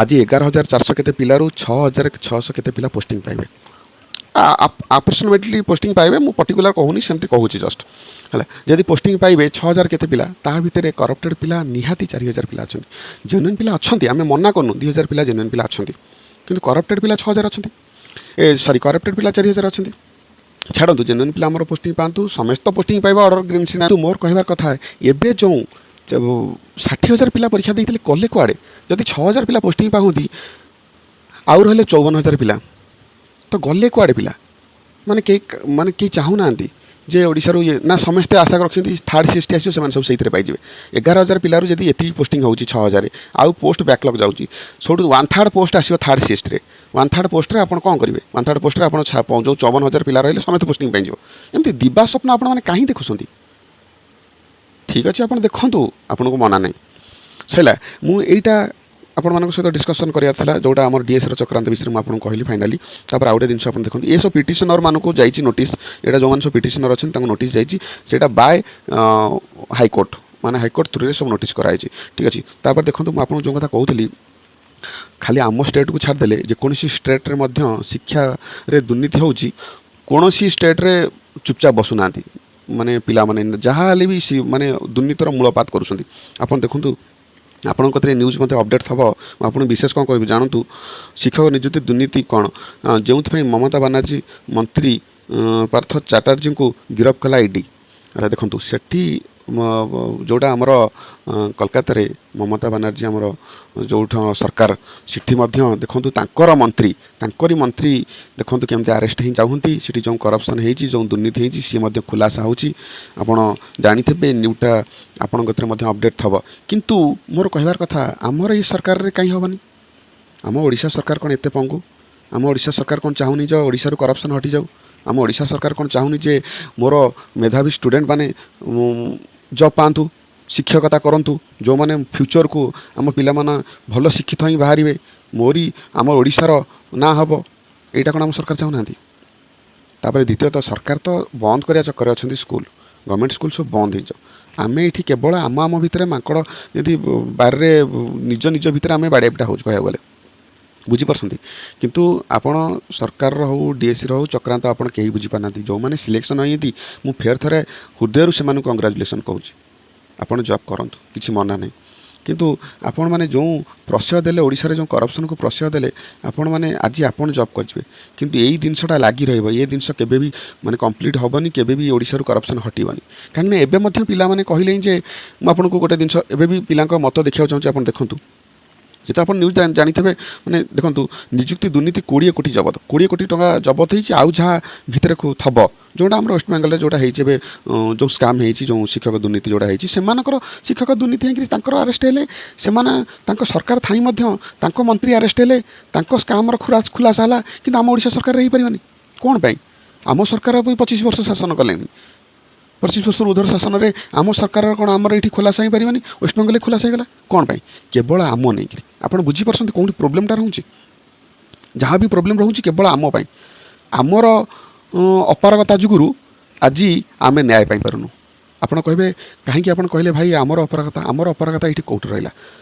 ଆଜି 11,400 କେତେ ପିଲାରୁ 6,600 କେତେ ପିଲା ପୋଷ୍ଟିଂ ପାଇବେ, ଆପ୍ରୋକ୍ସିମେଟଲି ପୋଷ୍ଟିଂ ପାଇବେ। ମୁଁ ପର୍ଟିକୁଲାର କହୁନି, ସେମିତି କହୁଛି ଜଷ୍ଟ। ହେଲା, ଯଦି ପୋଷ୍ଟିଂ ପାଇବେ 6,000 କେତେ ପିଲା, ତାହା ଭିତରେ କରପ୍ଟେଡ଼ ପିଲା ନିହାତି 4,000 ପିଲା ଅଛନ୍ତି। ଜେନୁଇନ୍ ପିଲା ଅଛନ୍ତି, ଆମେ ମନା କରୁନୁ, 2,000 ପିଲା ଜେନୁଇନ୍ ପିଲା ଅଛନ୍ତି, କିନ୍ତୁ କରପ୍ଟେଡ଼ ପିଲା 6,000 ଅଛନ୍ତି, ଏ ସରି, କରପ୍ଟେଡ଼ ପିଲା 4,000 ଅଛନ୍ତି। ଛାଡ଼ନ୍ତୁ, ଜେନୁଇନ୍ ପିଲା ଆମର ପୋଷ୍ଟିଂ ପାଆନ୍ତୁ, ସମସ୍ତେ ପୋଷ୍ଟିଂ ପାଇବ, ଅର୍ଡ଼ର ଗ୍ରୀନ୍ ସିଗ୍ନାଲ। ମୋର କହିବାର କଥା, ଏବେ ଯେଉଁ 60,000 ପିଲା ପରୀକ୍ଷା ଦେଇଥିଲେ, କଲେ କୁଆଡ଼େ? ଯଦି 6,000 ପିଲା ପୋଷ୍ଟିଂ ପାଉଛନ୍ତି, ଆଉ ରହିଲେ 54,000 ପିଲା, ତ ଗଲେ କୁଆଡ଼େ ପିଲା ମାନେ? କେହି ମାନେ କେହି ଚାହୁଁନାହାନ୍ତି ଯେ ଓଡ଼ିଶାରୁ ଇଏ ନା, ସମସ୍ତେ ଆଶା ରଖିଛନ୍ତି ଥାର୍ଡ଼ ସି ଏସ୍ ଟି ଆସିବ, ସେମାନେ ସବୁ ସେଇଥିରେ ପାଇଯିବେ। 11,000 ପିଲାରୁ ଯଦି ଏତିକି ପୋଷ୍ଟିଂ ହେଉଛି 6,000, ଆଉ ପୋଷ୍ଟ ବ୍ୟାକ୍ଲଗ୍ ଯାଉଛି, ସେଇଠୁ ୱାନ୍ ଥାର୍ଡ଼ ପୋଷ୍ଟ ଆସିବ ଥାର୍ଡ଼ ସି ଏସ୍ ଟିରେ। ୱାନ୍ ଥାର୍ଡ଼ ପୋଷ୍ଟରେ ଆପଣ କ'ଣ କରିବେ? ୱାନ୍ ଥାର୍ଡ଼ ପୋଷ୍ଟରେ ଆପଣ ଯେଉଁ 54,000 ପିଲା ରହିଲେ, ସମସ୍ତେ ପୋଷ୍ଟିଂ ପାଇଯିବ। ଏମିତି ଦିବା ସ୍ୱପ୍ନ ଆପଣମାନେ କାହିଁ ଦେଖୁଛନ୍ତି? ଠିକ୍ ଅଛି, ଆପଣ ଦେଖନ୍ତୁ, ଆପଣଙ୍କୁ ମନା ନାହିଁ। ସରିଲା, ମୁଁ ଏଇଟା ଆପଣମାନଙ୍କ ସହିତ ଡିସ୍କସନ୍ କରିବାର ଥିଲା, ଯେଉଁଟା ଆମର ଡିଏସ୍ର ଚକ୍ରାନ୍ତ ବିଷୟରେ ମୁଁ ଆପଣଙ୍କୁ କହିଲି ଫାଇନାଲି। ତାପରେ ଆଉ ଗୋଟେ ଜିନିଷ ଆପଣ ଦେଖନ୍ତୁ, ଏସବୁ ପିଟିସନର୍ମାନଙ୍କୁ ଯାଇଛି ନୋଟିସ୍। ଏଇଟା ଯେଉଁମାନେ ସବୁ ପିଟିସନର୍ ଅଛନ୍ତି, ତାଙ୍କୁ ନୋଟିସ୍ ଯାଇଛି। ସେଇଟା ବାଏ ହାଇକୋର୍ଟ, ମାନେ ହାଇକୋର୍ଟ ଥ୍ରୁରେ ସବୁ ନୋଟିସ୍ କରାଯାଇଛି। ଠିକ୍ ଅଛି, ତାପରେ ଦେଖନ୍ତୁ, ମୁଁ ଆପଣଙ୍କୁ ଯେଉଁ କଥା କହୁଥିଲି, ଖାଲି ଆମ ଷ୍ଟେଟ୍କୁ ଛାଡ଼ିଦେଲେ ଯେକୌଣସି ଷ୍ଟେଟ୍ରେ ମଧ୍ୟ ଶିକ୍ଷାରେ ଦୁର୍ନୀତି ହେଉଛି। କୌଣସି ଷ୍ଟେଟ୍ରେ ଚୁପଚାପ ବସୁନାହାନ୍ତି, ମାନେ ପିଲାମାନେ ଯାହା ହେଲେ ବି ମାନେ ଦୁର୍ନୀତିର ମୂଳପାତ କରୁଛନ୍ତି। ଆପଣ ଦେଖନ୍ତୁ, ଆପଣଙ୍କ କତିରେ ନ୍ୟୁଜ୍ ମଧ୍ୟ ଅପଡ଼େଟ୍ ଥବ। ମୁଁ ଆପଣଙ୍କୁ ବିଶେଷ କ'ଣ କହିବି ଜାଣନ୍ତୁ। ଶିକ୍ଷକ ନିଯୁକ୍ତି ଦୁର୍ନୀତି କ'ଣ, ଯେଉଁଥିପାଇଁ ମମତା ବାନାର୍ଜୀ ମନ୍ତ୍ରୀ ପାର୍ଥ ଚାଟାର୍ଜୀଙ୍କୁ ଗିରଫ କଲା ଇଡି। ଆଚ୍ଛା, ଦେଖନ୍ତୁ, ସେଠି ଯେଉଁଟା ଆମର କୋଲକାତାରେ ମମତା ବାନାର୍ଜୀ ଆମର ଯେଉଁଠ ସରକାର, ସେଠି ମଧ୍ୟ ଦେଖନ୍ତୁ ତାଙ୍କର ମନ୍ତ୍ରୀ, ତାଙ୍କରି ମନ୍ତ୍ରୀ ଦେଖନ୍ତୁ କେମିତି ଆରେଷ୍ଟ ହେଇ ଯାଉଛନ୍ତି। ସେଠି ଯେଉଁ କରପ୍ସନ୍ ହେଇଛି, ଯେଉଁ ଦୁର୍ନୀତି ହେଇଛି, ସିଏ ମଧ୍ୟ ଖୁଲାସା ହେଉଛି। ଆପଣ ଜାଣିଥିବେ, ନ୍ୟୁଜ୍ଟା ଆପଣଙ୍କ କତିରେ ମଧ୍ୟ ଅପଡ଼େଟ୍ ଥବ। କିନ୍ତୁ ମୋର କହିବାର କଥା, ଆମର ଏଇ ସରକାରରେ କାହିଁ ହେବନି? ଆମ ଓଡ଼ିଶା ସରକାର କ'ଣ ଏତେ ପଙ୍ଗୁ? ଆମ ଓଡ଼ିଶା ସରକାର କ'ଣ ଚାହୁଁନି ଯେ ଓଡ଼ିଶାରୁ କରପ୍ସନ୍ ହଟିଯାଉ? ଆମ ଓଡ଼ିଶା ସରକାର କ'ଣ ଚାହୁଁନି ଯେ ମୋର ମେଧାବୀ ଷ୍ଟୁଡ଼େଣ୍ଟ ମାନେ ଜବ୍ ପାଆନ୍ତୁ, ଶିକ୍ଷକତା କରନ୍ତୁ, ଯେଉଁମାନେ ଫ୍ୟୁଚର୍କୁ ଆମ ପିଲାମାନେ ଭଲ ଶିକ୍ଷିତ ହିଁ ବାହାରିବେ, ମୋରି ଆମ ଓଡ଼ିଶାର ନାଁ ହେବ? ଏଇଟା କ'ଣ ଆମ ସରକାର ଚାହୁଁନାହାନ୍ତି? ତାପରେ ଦ୍ୱିତୀୟତଃ, ସରକାର ତ ବନ୍ଦ କରିବା ଚକ୍କରରେ ଅଛନ୍ତି ସ୍କୁଲ, ଗଭର୍ଣ୍ଣମେଣ୍ଟ ସ୍କୁଲ ସବୁ ବନ୍ଦ ହେଇଯାଉ। ଆମେ ଏଇଠି କେବଳ ଆମ ଆମ ଭିତରେ ମାଙ୍କଡ଼ ଯଦି ବାରିରେ ନିଜ ନିଜ ଭିତରେ ଆମେ ବାଡ଼ିଆ ପିଟା ହେଉଛୁ କହିବାକୁ ଗଲେ, ବୁଝିପାରୁଛନ୍ତି? କିନ୍ତୁ ଆପଣ ସରକାରର ହଉ, ଡିଏସ୍ସିର ହଉ ଚକ୍ରାନ୍ତ ଆପଣ କେହି ବୁଝିପାରୁନାହାନ୍ତି। ଯେଉଁମାନେ ସିଲେକ୍ସନ୍ ହେଇଛନ୍ତି, ମୁଁ ଫେର ଥରେ ହୃଦୟରୁ ସେମାନଙ୍କୁ କଂଗ୍ରାଚୁଲେସନ୍ କହୁଛି। ଆପଣ ଜବ୍ କରନ୍ତୁ, କିଛି ମନା ନାହିଁ। କିନ୍ତୁ ଆପଣମାନେ ଯେଉଁ ପ୍ରଶ୍ରୟ ଦେଲେ, ଓଡ଼ିଶାରେ ଯେଉଁ କରପ୍ସନ୍କୁ ପ୍ରଶ୍ରୟ ଦେଲେ ଆପଣମାନେ, ଆଜି ଆପଣ ଜବ୍ କରିଯିବେ, କିନ୍ତୁ ଏଇ ଜିନିଷଟା ଲାଗି ରହିବ। ଏ ଜିନିଷ କେବେ ବି ମାନେ କମ୍ପ୍ଲିଟ୍ ହେବନି, କେବେ ବି ଓଡ଼ିଶାରୁ କରପ୍ସନ୍ ହଟିବନି। କାହିଁକିନା ଏବେ ମଧ୍ୟ ପିଲାମାନେ କହିଲେ ଯେ, ମୁଁ ଆପଣଙ୍କୁ ଗୋଟେ ଜିନିଷ ଏବେ ବି ପିଲାଙ୍କ ମତ ଦେଖିବାକୁ ଚାହୁଁଛି, ଆପଣ ଦେଖନ୍ତୁ। ଏ ତ ଆପଣ ନ୍ୟୁଜ୍ ଜାଣିଥିବେ। ମାନେ ଦେଖନ୍ତୁ, ନିଯୁକ୍ତି ଦୁର୍ନୀତି 20 କୋଟି ଜବତ, 20 କୋଟି ଟଙ୍କା ଜବତ ହେଇଛି। ଆଉ ଯାହା ଭିତରେ ଥବ, ଯେଉଁଟା ଆମର ୱେଷ୍ଟବେଙ୍ଗଲରେ ଯେଉଁଟା ହେଇଛି ଏବେ, ଯେଉଁ ସ୍କାମ୍ ହେଇଛି, ଯେଉଁ ଶିକ୍ଷକ ଦୁର୍ନୀତି ଯେଉଁଟା ହେଇଛି, ସେମାନଙ୍କର ଶିକ୍ଷକ ଦୁର୍ନୀତି ହେଇକରି ତାଙ୍କର ଆରେଷ୍ଟ ହେଲେ ସେମାନେ, ତାଙ୍କ ସରକାର ଥାଇ ମଧ୍ୟ ତାଙ୍କ ମନ୍ତ୍ରୀ ଆରେଷ୍ଟ ହେଲେ, ତାଙ୍କ ସ୍କାମ୍ର ଖୁଲାସା ହେଲା। କିନ୍ତୁ ଆମ ଓଡ଼ିଶା ସରକାରରେ ହେଇପାରିବନି କ'ଣ ପାଇଁ? ଆମ ସରକାର ବି 25 ବର୍ଷ ଶାସନ କଲେଣି। 25 ବର୍ଷରୁ ଉର୍ଦ୍ଧ୍ୱର ଶାସନରେ ଆମ ସରକାରର କ'ଣ ଆମର ଏଇଠି ଖୁଲାସା ହେଇପାରିବନି? ୱେଷ୍ଟବେଙ୍ଗଲରେ ଖୁଲାସା ହେଇଗଲା କ'ଣ ପାଇଁ? କେବଳ ଆମ ନେଇକରି। ଆପଣ ବୁଝିପାରୁଛନ୍ତି କେଉଁଠି ପ୍ରୋବ୍ଲେମଟା ରହୁଛି? ଯାହା ବି ପ୍ରୋବ୍ଲେମ୍ ରହୁଛି କେବଳ ଆମ ପାଇଁ। ଆମର ଅପାରଗତା ଯୋଗୁରୁ ଆଜି ଆମେ ନ୍ୟାୟ ପାଇପାରୁନୁ। ଆପଣ କହିବେ, କାହିଁକି ଆପଣ କହିଲେ ଭାଇ ଆମର ଅପାରଗତା? ଆମର ଅପାରଗତା ଏଇଠି କେଉଁଠି ରହିଲା?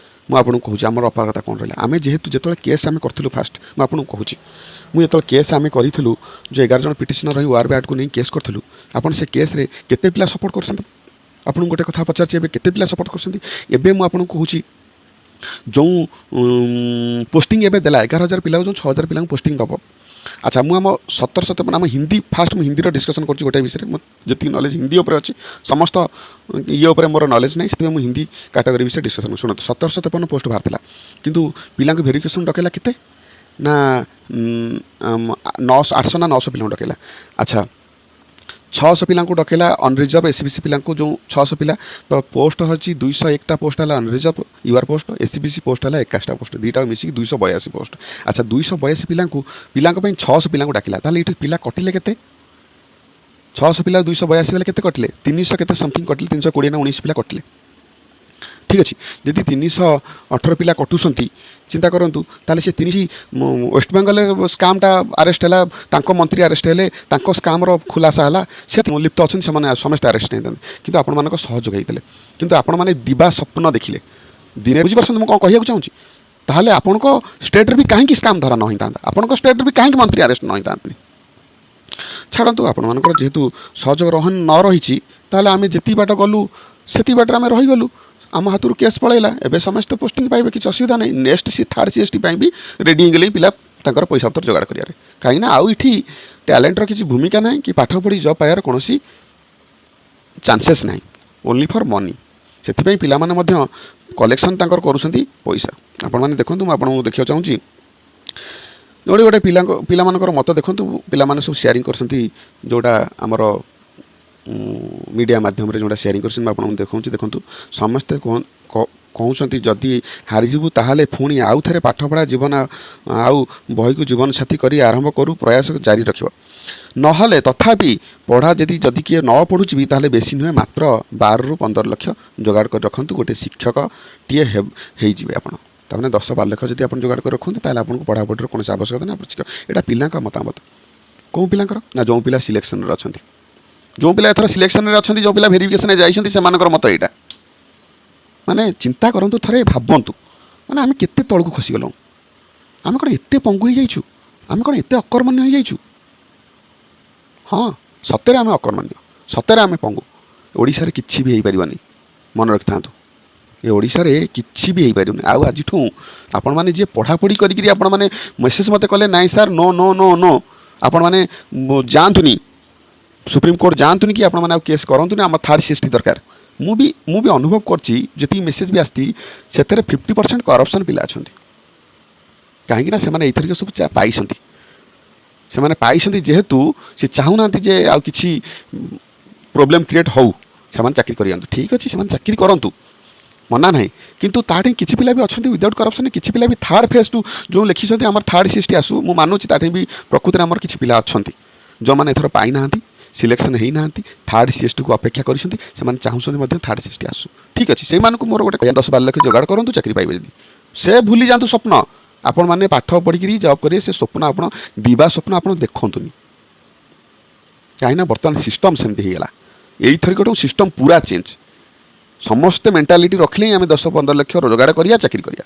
ମୁଁ ଆପଣଙ୍କୁ କହୁଛି ଆମର ଅପାରଗତା କ'ଣ ରହିଲା। ଆମେ ଯେହେତୁ ଯେତେବେଳେ କେସ୍ ଆମେ କରିଥିଲୁ ଫାଷ୍ଟ, ମୁଁ ଆପଣଙ୍କୁ କହୁଛି, ମୁଁ ଯେତେବେଳେ କେସ୍ ଆମେ କରିଥିଲୁ, ଯେଉଁ 11 ଜଣ ପିଟିସନର ରହି ୱାର୍ ବ୍ୟାଟ୍କୁ ନେଇ କେସ୍ କରିଥିଲୁ, ଆପଣ ସେ କେସ୍ରେ କେତେ ପିଲା ସପୋର୍ଟ କରୁଛନ୍ତି? ଆପଣଙ୍କୁ ଗୋଟେ କଥା ପଚାରୁଛି, ଏବେ କେତେ ପିଲା ସପୋର୍ଟ କରୁଛନ୍ତି? ଏବେ ମୁଁ ଆପଣଙ୍କୁ କହୁଛି, ଯେଉଁ ପୋଷ୍ଟିଂ ଏବେ ଦେଲା 11,000 ପିଲାକୁ, ଯେଉଁ 6,000 ପିଲାଙ୍କୁ ପୋଷ୍ଟିଂ ଦେବ। ଆଚ୍ଛା, ମୁଁ ଆମ 1753 ଆମ ହିନ୍ଦୀ, ଫାଷ୍ଟ ମୁଁ ହିନ୍ଦୀର ଡିସ୍କସନ୍ କରୁଛି ଗୋଟେ ବିଷୟରେ। ମୁଁ ଯେତିକି ନଲେଜ୍ ହିନ୍ଦୀ ଉପରେ ଅଛି, ସମସ୍ତ ଇଏ ଉପରେ ମୋର ନଲେଜ୍ ନାହିଁ, ସେଥିପାଇଁ ମୁଁ ହିନ୍ଦୀ କାଟାଗୋରୀ ବିଷୟରେ ଡିସ୍କସନ୍। ଶୁଣନ୍ତୁ, 1753 ପୋଷ୍ଟ ବାହାରିଥିଲା, କିନ୍ତୁ ପିଲାଙ୍କୁ ଭେରିଫିକେସନ୍ ଡକେଇଲା କେତେ ନା 900, 800 ନା 900 ପିଲାଙ୍କୁ ଡକେଇଲା। ଆଚ୍ଛା, 600 ପିଲାଙ୍କୁ ଡକେଇଲା unreserved S C B C ପିଲାଙ୍କୁ। ଯେଉଁ 600 ପିଲା ତ ପୋଷ୍ଟ ହେଉଛି 201ଟା ପୋଷ୍ଟ ହେଲା unreserved you R post, S C B C post ହେଲା 81ଟା ପୋଷ୍ଟ, ଦୁଇଟା ମିଶିକି 282 ପୋଷ୍ଟ। ଆଚ୍ଛା, 282 ପିଲାଙ୍କ ପାଇଁ 600 ପିଲାଙ୍କୁ ଡାକିଲା। ତାହେଲେ ଏଇଠି ପିଲା କଟିଲେ କେତେ? 600 ପିଲା 282 ଗଲେ କେତେ କଟିଲେ? 300 କେତେ ସମଥିଙ୍ଗ କଟିଲେ, 320 ନା 19 ପିଲା କଟିଲେ। ଠିକ୍ ଅଛି, ଯଦି 318 ପିଲା କଟୁଛନ୍ତି, ଚିନ୍ତା କରନ୍ତୁ, ତାହେଲେ ସେ ତିନିଶ ୱେଷ୍ଟବେଙ୍ଗଲରେ ସ୍କାମ୍ଟା ଆରେଷ୍ଟ ହେଲା, ତାଙ୍କ ମନ୍ତ୍ରୀ ଆରେଷ୍ଟ ହେଲେ, ତାଙ୍କ ସ୍କାମ୍ର ଖୁଲାସା ହେଲା, ସେ ଲିପ୍ତ ଅଛନ୍ତି, ସେମାନେ ସମସ୍ତେ ଆରେଷ୍ଟ ହେଇଥାନ୍ତେ। କିନ୍ତୁ ଆପଣମାନଙ୍କ ସହଯୋଗ ହେଇଥିଲେ, କିନ୍ତୁ ଆପଣମାନେ ଦିବା ସ୍ୱପ୍ନ ଦେଖିଲେ ଦିନେ। ବୁଝିପାରୁଛନ୍ତି ମୁଁ କ'ଣ କହିବାକୁ ଚାହୁଁଛି? ତାହେଲେ ଆପଣଙ୍କ ଷ୍ଟେଟ୍ରେ ବି କାହିଁକି ସ୍କାମ୍ ଧରା ନ ହେଇଥାନ୍ତା? ଆପଣଙ୍କ ଷ୍ଟେଟ୍ରେ ବି କାହିଁକି ମନ୍ତ୍ରୀ ଆରେଷ୍ଟ ନ ହେଇଥାନ୍ତେ? ଛାଡ଼ନ୍ତୁ, ଆପଣମାନଙ୍କର ଯେହେତୁ ସହଯୋଗ ରହ ନ ରହିଛି, ତାହେଲେ ଆମେ ଯେତିକି ବାଟ ଗଲୁ ସେତିକି ବାଟରେ ଆମେ ରହିଗଲୁ। ଆମ ହାତରୁ କେସ୍ ପଳେଇଲା। ଏବେ ସମସ୍ତେ ପୋଷ୍ଟିଂ ପାଇବେ, କିଛି ଅସୁବିଧା ନାହିଁ। Next C third C S T ପାଇଁ ବି ରେଡ଼ି ହେଇଗଲେ ପିଲା ତାଙ୍କର ପଇସା ପତ୍ର ଯୋଗାଡ଼ କରିବାରେ। କାହିଁକିନା ଆଉ ଏଠି ଟ୍ୟାଲେଣ୍ଟର କିଛି ଭୂମିକା ନାହିଁ କି ପାଠ ପଢ଼ି ଜବ୍ ପାଇବାର କୌଣସି ଚାନ୍ସେସ୍ ନାହିଁ, ଓନ୍ଲି ଫର୍ ମନି। ସେଥିପାଇଁ ପିଲାମାନେ ମଧ୍ୟ କଲେକ୍ସନ୍ ତାଙ୍କର କରୁଛନ୍ତି ପଇସା। ଆପଣମାନେ ଦେଖନ୍ତୁ, ମୁଁ ଆପଣଙ୍କୁ ଦେଖିବାକୁ ଚାହୁଁଛି ଗୋଟେ ଗୋଟେ ପିଲାମାନଙ୍କର ମତ ଦେଖନ୍ତୁ। ପିଲାମାନେ ସବୁ ସେୟାରିଂ କରୁଛନ୍ତି, ଯେଉଁଟା ଆମର ମିଡ଼ିଆ ମାଧ୍ୟମରେ ଯେଉଁଟା ସେୟାରିଂ କରୁଛନ୍ତି, ମୁଁ ଆପଣଙ୍କୁ ଦେଖାଉଛି। ଦେଖନ୍ତୁ, ସମସ୍ତେ କହୁଛନ୍ତି, ଯଦି ହାରିଯିବୁ ତାହେଲେ ପୁଣି ଆଉ ଥରେ ପାଠପଢ଼ା ଜୀବନ ଆଉ ବହିକୁ ଜୀବନସାଥୀ କରି ଆରମ୍ଭ କରୁ, ପ୍ରୟାସ ଜାରି ରଖିବ। ନହେଲେ ତଥାପି ପଢ଼ା ଯଦି ଯଦି କିଏ ନ ପଢ଼ୁଛି ବି, ତାହେଲେ ବେଶୀ ନୁହେଁ, ମାତ୍ର 12ରୁ 15 ଲକ୍ଷ ଯୋଗାଡ଼ କରି ରଖନ୍ତୁ, ଗୋଟେ ଶିକ୍ଷକଟିଏ ହେଇଯିବେ ଆପଣ। ତାମାନେ 10-12 ଲକ୍ଷ ଯଦି ଆପଣ ଯୋଗାଡ଼ କରି ରଖନ୍ତି, ତାହେଲେ ଆପଣଙ୍କୁ ପଢ଼ାପଢ଼ିର କୌଣସି ଆବଶ୍ୟକତା ନାହିଁ। ଆପଣ ଶିକ୍ଷକ। ଏଇଟା ପିଲାଙ୍କ ମତାମତ। କେଉଁ ପିଲାଙ୍କର ନା ଯେଉଁ ପିଲା ସିଲେକ୍ସନରେ ଅଛନ୍ତି, ଯେଉଁ ପିଲା ଏଥର ସିଲେକ୍ସନରେ ଅଛନ୍ତି, ଯେଉଁ ପିଲା ଭେରିଫିକେସନରେ ଯାଇଛନ୍ତି, ସେମାନଙ୍କର ମତ ଏଇଟା। ମାନେ ଚିନ୍ତା କରନ୍ତୁ, ଥରେ ଭାବନ୍ତୁ, ମାନେ ଆମେ କେତେ ତଳକୁ ଖସିଗଲୁ? ଆମେ କ'ଣ ଏତେ ପଙ୍ଗୁ ହେଇଯାଇଛୁ? ଆମେ କ'ଣ ଏତେ ଅକର୍ମଣ୍ୟ ହେଇଯାଇଛୁ? ହଁ, ସତରେ ଆମେ ଅକର୍ମଣ୍ୟ, ସତରେ ଆମେ ପଙ୍ଗୁ। ଓଡ଼ିଶାରେ କିଛି ବି ହେଇପାରିବନି, ମନେ ରଖିଥାନ୍ତୁ, ଏ ଓଡ଼ିଶାରେ କିଛି ବି ହେଇପାରିବନି। ଆଉ ଆଜିଠୁ ଆପଣମାନେ ଯିଏ ପଢ଼ାପଢ଼ି କରିକିରି ଆପଣମାନେ ମେସେଜ୍ ମୋତେ କଲେ, ନାଇଁ sir, no no no no, ଆପଣମାନେ ଯାଆନ୍ତୁନି, ସୁପ୍ରିମକୋର୍ଟ ଯାଆନ୍ତୁନି କି ଆପଣମାନେ ଆଉ କେସ୍ କରନ୍ତୁନି, ଆମର ଥାର୍ଡ଼ ସି ଦରକାର। ମୁଁ ବି ଅନୁଭବ କରିଛି, ଯେତିକି ମେସେଜ୍ ବି ଆସିଛି, ସେଥିରେ 50% କରପ୍ସନ୍ ପିଲା ଅଛନ୍ତି। କାହିଁକି ନା ସେମାନେ ଏଇଥରିକ ସବୁ ପାଇଛନ୍ତି। ସେମାନେ ପାଇଛନ୍ତି ଯେହେତୁ, ସେ ଚାହୁଁନାହାନ୍ତି ଯେ ଆଉ କିଛି ପ୍ରୋବ୍ଲେମ୍ କ୍ରିଏଟ୍ ହେଉ, ସେମାନେ ଚାକିରି କରିଯାଆନ୍ତୁ। ଠିକ୍ ଅଛି, ସେମାନେ ଚାକିରି କରନ୍ତୁ, ମନା ନାହିଁ। କିନ୍ତୁ ତାଠି କିଛି ପିଲା ବି ଅଛନ୍ତି ୱିଦାଉଟ୍ କରପ୍ସନ୍। କିଛି ପିଲା ବି ଥାର୍ଡ଼ ଫେଜ୍ ଟୁ ଯେଉଁ ଲେଖିଛନ୍ତି, ଆମର ଥାର୍ଡ଼ ସି ଆସୁ, ମୁଁ ମାନୁଛି, ତାଠି ବି ପ୍ରକୃତରେ ଆମର କିଛି ପିଲା ଅଛନ୍ତି ଯେଉଁମାନେ ଏଥର ପାଇନାହାନ୍ତି, ସିଲେକ୍ସନ୍ ହେଇନାହାନ୍ତି, ଥାର୍ଡ଼ ସି ଏସ୍ ଟିକୁ ଅପେକ୍ଷା କରିଛନ୍ତି। ସେମାନେ ଚାହୁଁଛନ୍ତି ମଧ୍ୟ ଥାର୍ଡ଼ ସି ଏସ୍ ଟି ଆସୁ। ଠିକ୍ ଅଛି, ସେଇମାନଙ୍କୁ ମୋର ଗୋଟେ କହିବା, 10-12 ଲକ୍ଷ ଯୋଗାଡ଼ କରନ୍ତୁ, ଚାକିରି ପାଇବେ। ଯଦି ସେ ଭୁଲି ଯାଆନ୍ତୁ ସ୍ୱପ୍ନ, ଆପଣମାନେ ପାଠ ପଢ଼ିକିରି ଜବ୍ କରିବେ, ସେ ସ୍ୱପ୍ନ ଆପଣ ଦିବା ସ୍ୱପ୍ନ ଆପଣ ଦେଖନ୍ତୁନି। କାହିଁକିନା ବର୍ତ୍ତମାନ ସିଷ୍ଟମ୍ ସେମିତି ହେଇଗଲା। ଏଇଥରିକ ସିଷ୍ଟମ୍ ପୁରା ଚେଞ୍ଜ। ସମସ୍ତେ ମେଣ୍ଟାଲିଟି ରଖିଲେ ହିଁ ଆମେ 10-15 ଲକ୍ଷ ରୋଜଗାର କରିବା, ଚାକିରି କରିବା।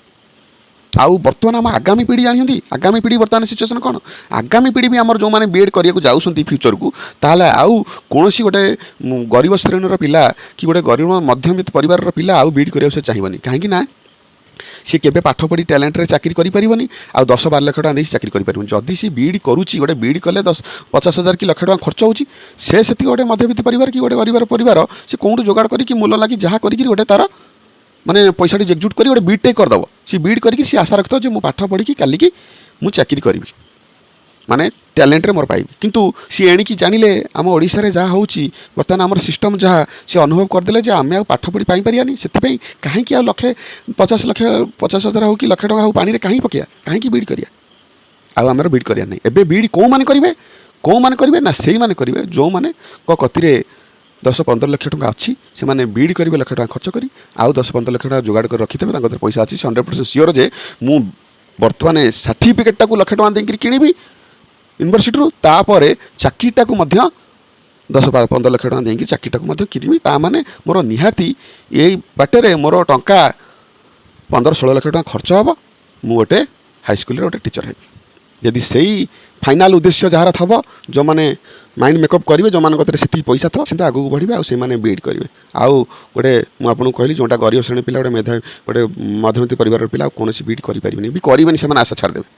ଆଉ ବର୍ତ୍ତମାନ ଆମ ଆଗାମୀ ପିଢ଼ି ଜାଣିଛନ୍ତି, ଆଗାମୀ ପିଢ଼ି ବର୍ତ୍ତମାନ ସିଚୁଏସନ୍ କ'ଣ? ଆଗାମୀ ପିଢ଼ି ବି ଆମର ଯେଉଁମାନେ ବି ଏଡ଼୍ କରିବାକୁ ଯାଉଛନ୍ତି ଫ୍ୟୁଚରକୁ, ତାହେଲେ ଆଉ କୌଣସି ଗୋଟେ ଗରିବ ଶ୍ରେଣୀର ପିଲା କି ଗୋଟେ ଗରିବ ମଧ୍ୟବିତ୍ତ ପରିବାରର ପିଲା ଆଉ ବି ଏଡ଼୍ କରିବାକୁ ସେ ଚାହିଁବନି। କାହିଁକି ନା ସିଏ କେବେ ପାଠ ପଢ଼ି ଟ୍ୟାଲେଣ୍ଟରେ ଚାକିରି କରିପାରିବନି ଆଉ 10-12 ଲକ୍ଷ ଟଙ୍କା ଦେଇ ଚାକିରି କରିପାରିବନି। ଯଦି ସେ ବି ଇ ଡ଼ି କରୁଛି, ଗୋଟେ ବି ଇ ଡ଼ି କଲେ 10-50 ହଜାର କି ଲକ୍ଷ ଟଙ୍କା ଖର୍ଚ୍ଚ ହେଉଛି। ସେ ସେତିକି ଗୋଟେ ମଧ୍ୟବିତ୍ତ ପରିବାର କି ଗୋଟେ ଗରିବର ପରିବାର, ସେ କେଉଁଠୁ ଯୋଗାଡ଼ କରିକି, ମୂଲ ଲାଗି, ଯାହା କରିକିରି ଗୋଟେ ତାର ମାନେ ପଇସାଟି ଏକଜୁଟ କରି ଗୋଟେ ବି ଟେକ୍ କରିଦେବ। ସେ ବି ଇ ଡ଼ି କରିକି ସେ ଆଶା ରଖିଥିବ ଯେ ମୁଁ ପାଠ ପଢ଼ିକି କାଲିକି ମୁଁ ଚାକିରି କରିବି, ମାନେ ଟ୍ୟାଲେଣ୍ଟରେ ମୋର ପାଇବି। କିନ୍ତୁ ସିଏ ଏଣିକି ଜାଣିଲେ ଆମ ଓଡ଼ିଶାରେ ଯାହା ହେଉଛି, ବର୍ତ୍ତମାନ ଆମର ସିଷ୍ଟମ୍ ଯାହା, ସିଏ ଅନୁଭବ କରିଦେଲେ ଯେ ଆମେ ଆଉ ପାଠ ପଢ଼ି ପାଇପାରିବାନି। ସେଥିପାଇଁ କାହିଁକି ଆଉ ଲକ୍ଷେ 50 ଲକ୍ଷ, 50 ହଜାର ହେଉ କି ଲକ୍ଷେ ଟଙ୍କା ହେଉ, ପାଣିରେ କାହିଁକି ପକାଇବା? କାହିଁକି ବି ଇ ଡ଼ି କରିବା? ଆଉ ଆମର ବି ଇ ଡ଼ି କରିବାର ନାହିଁ। ଏବେ ବି ଇ ଡ଼ି କେଉଁମାନେ କରିବେ? କେଉଁମାନେ କରିବେ ନା ସେଇମାନେ କରିବେ ଯେଉଁମାନଙ୍କ କତିରେ 10-15 ଲକ୍ଷ ଟଙ୍କା ଅଛି। ସେମାନେ ବି ଇ ଡ଼ି କରିବେ ଲକ୍ଷ ଟଙ୍କା ଖର୍ଚ୍ଚ କରି, ଆଉ 10-15 ଲକ୍ଷ ଟଙ୍କା ଯୋଗାଡ଼ କରି ରଖିଥିବେ। ତାଙ୍କ କତିରେ ପଇସା ଅଛି, ସେ 100% ସିଓର ଯେ ମୁଁ ବର୍ତ୍ତମାନ ସାର୍ଟିଫିକେଟ୍ଟାକୁ ଲକ୍ଷେ ଟଙ୍କା ଦେଇକରି କିଣିବି ୟୁନିଭର୍ସିଟିରୁ, ତାପରେ ଚାକିରିଟାକୁ ମଧ୍ୟ 10-15 ଲକ୍ଷ ଟଙ୍କା ଦେଇକି ଚାକିରିଟାକୁ ମଧ୍ୟ କିଣିବି। ତା ମାନେ ମୋର ନିହାତି ଏଇ ବାଟରେ ମୋର ଟଙ୍କା 15-16 ଲକ୍ଷ ଟଙ୍କା ଖର୍ଚ୍ଚ ହେବ, ମୁଁ ଗୋଟେ ହାଇସ୍କୁଲରେ ଗୋଟେ ଟିଚର୍ ହେବି। ଯଦି ସେଇ ଫାଇନାଲ୍ ଉଦ୍ଦେଶ୍ୟ ଯାହାର ଥବ, ଯେଉଁମାନେ ମାଇଣ୍ଡ ମେକଅପ୍ କରିବେ, ଯେଉଁମାନଙ୍କ କତିରେ ସେତିକି ପଇସା ଥିବ, ସେମିତି ଆଗକୁ ବଢ଼ିବେ ଆଉ ସେମାନେ ବି ଇ ଡ଼ି କରିବେ। ଆଉ ଗୋଟେ ମୁଁ ଆପଣଙ୍କୁ କହିଲି, ଯେଉଁଟା ଗରିବ ଶ୍ରେଣୀ ପିଲା, ଗୋଟେ ମେଧାବୀ, ଗୋଟେ ମଧ୍ୟବିତ୍ତ ପରିବାରର ପିଲା ଆଉ କୌଣସି ବି ଇ ଡ଼ି କରିପାରିବେନି ବି କରିବେନି, ସେମାନେ ଆଶା ଛାଡ଼ିଦେବେ।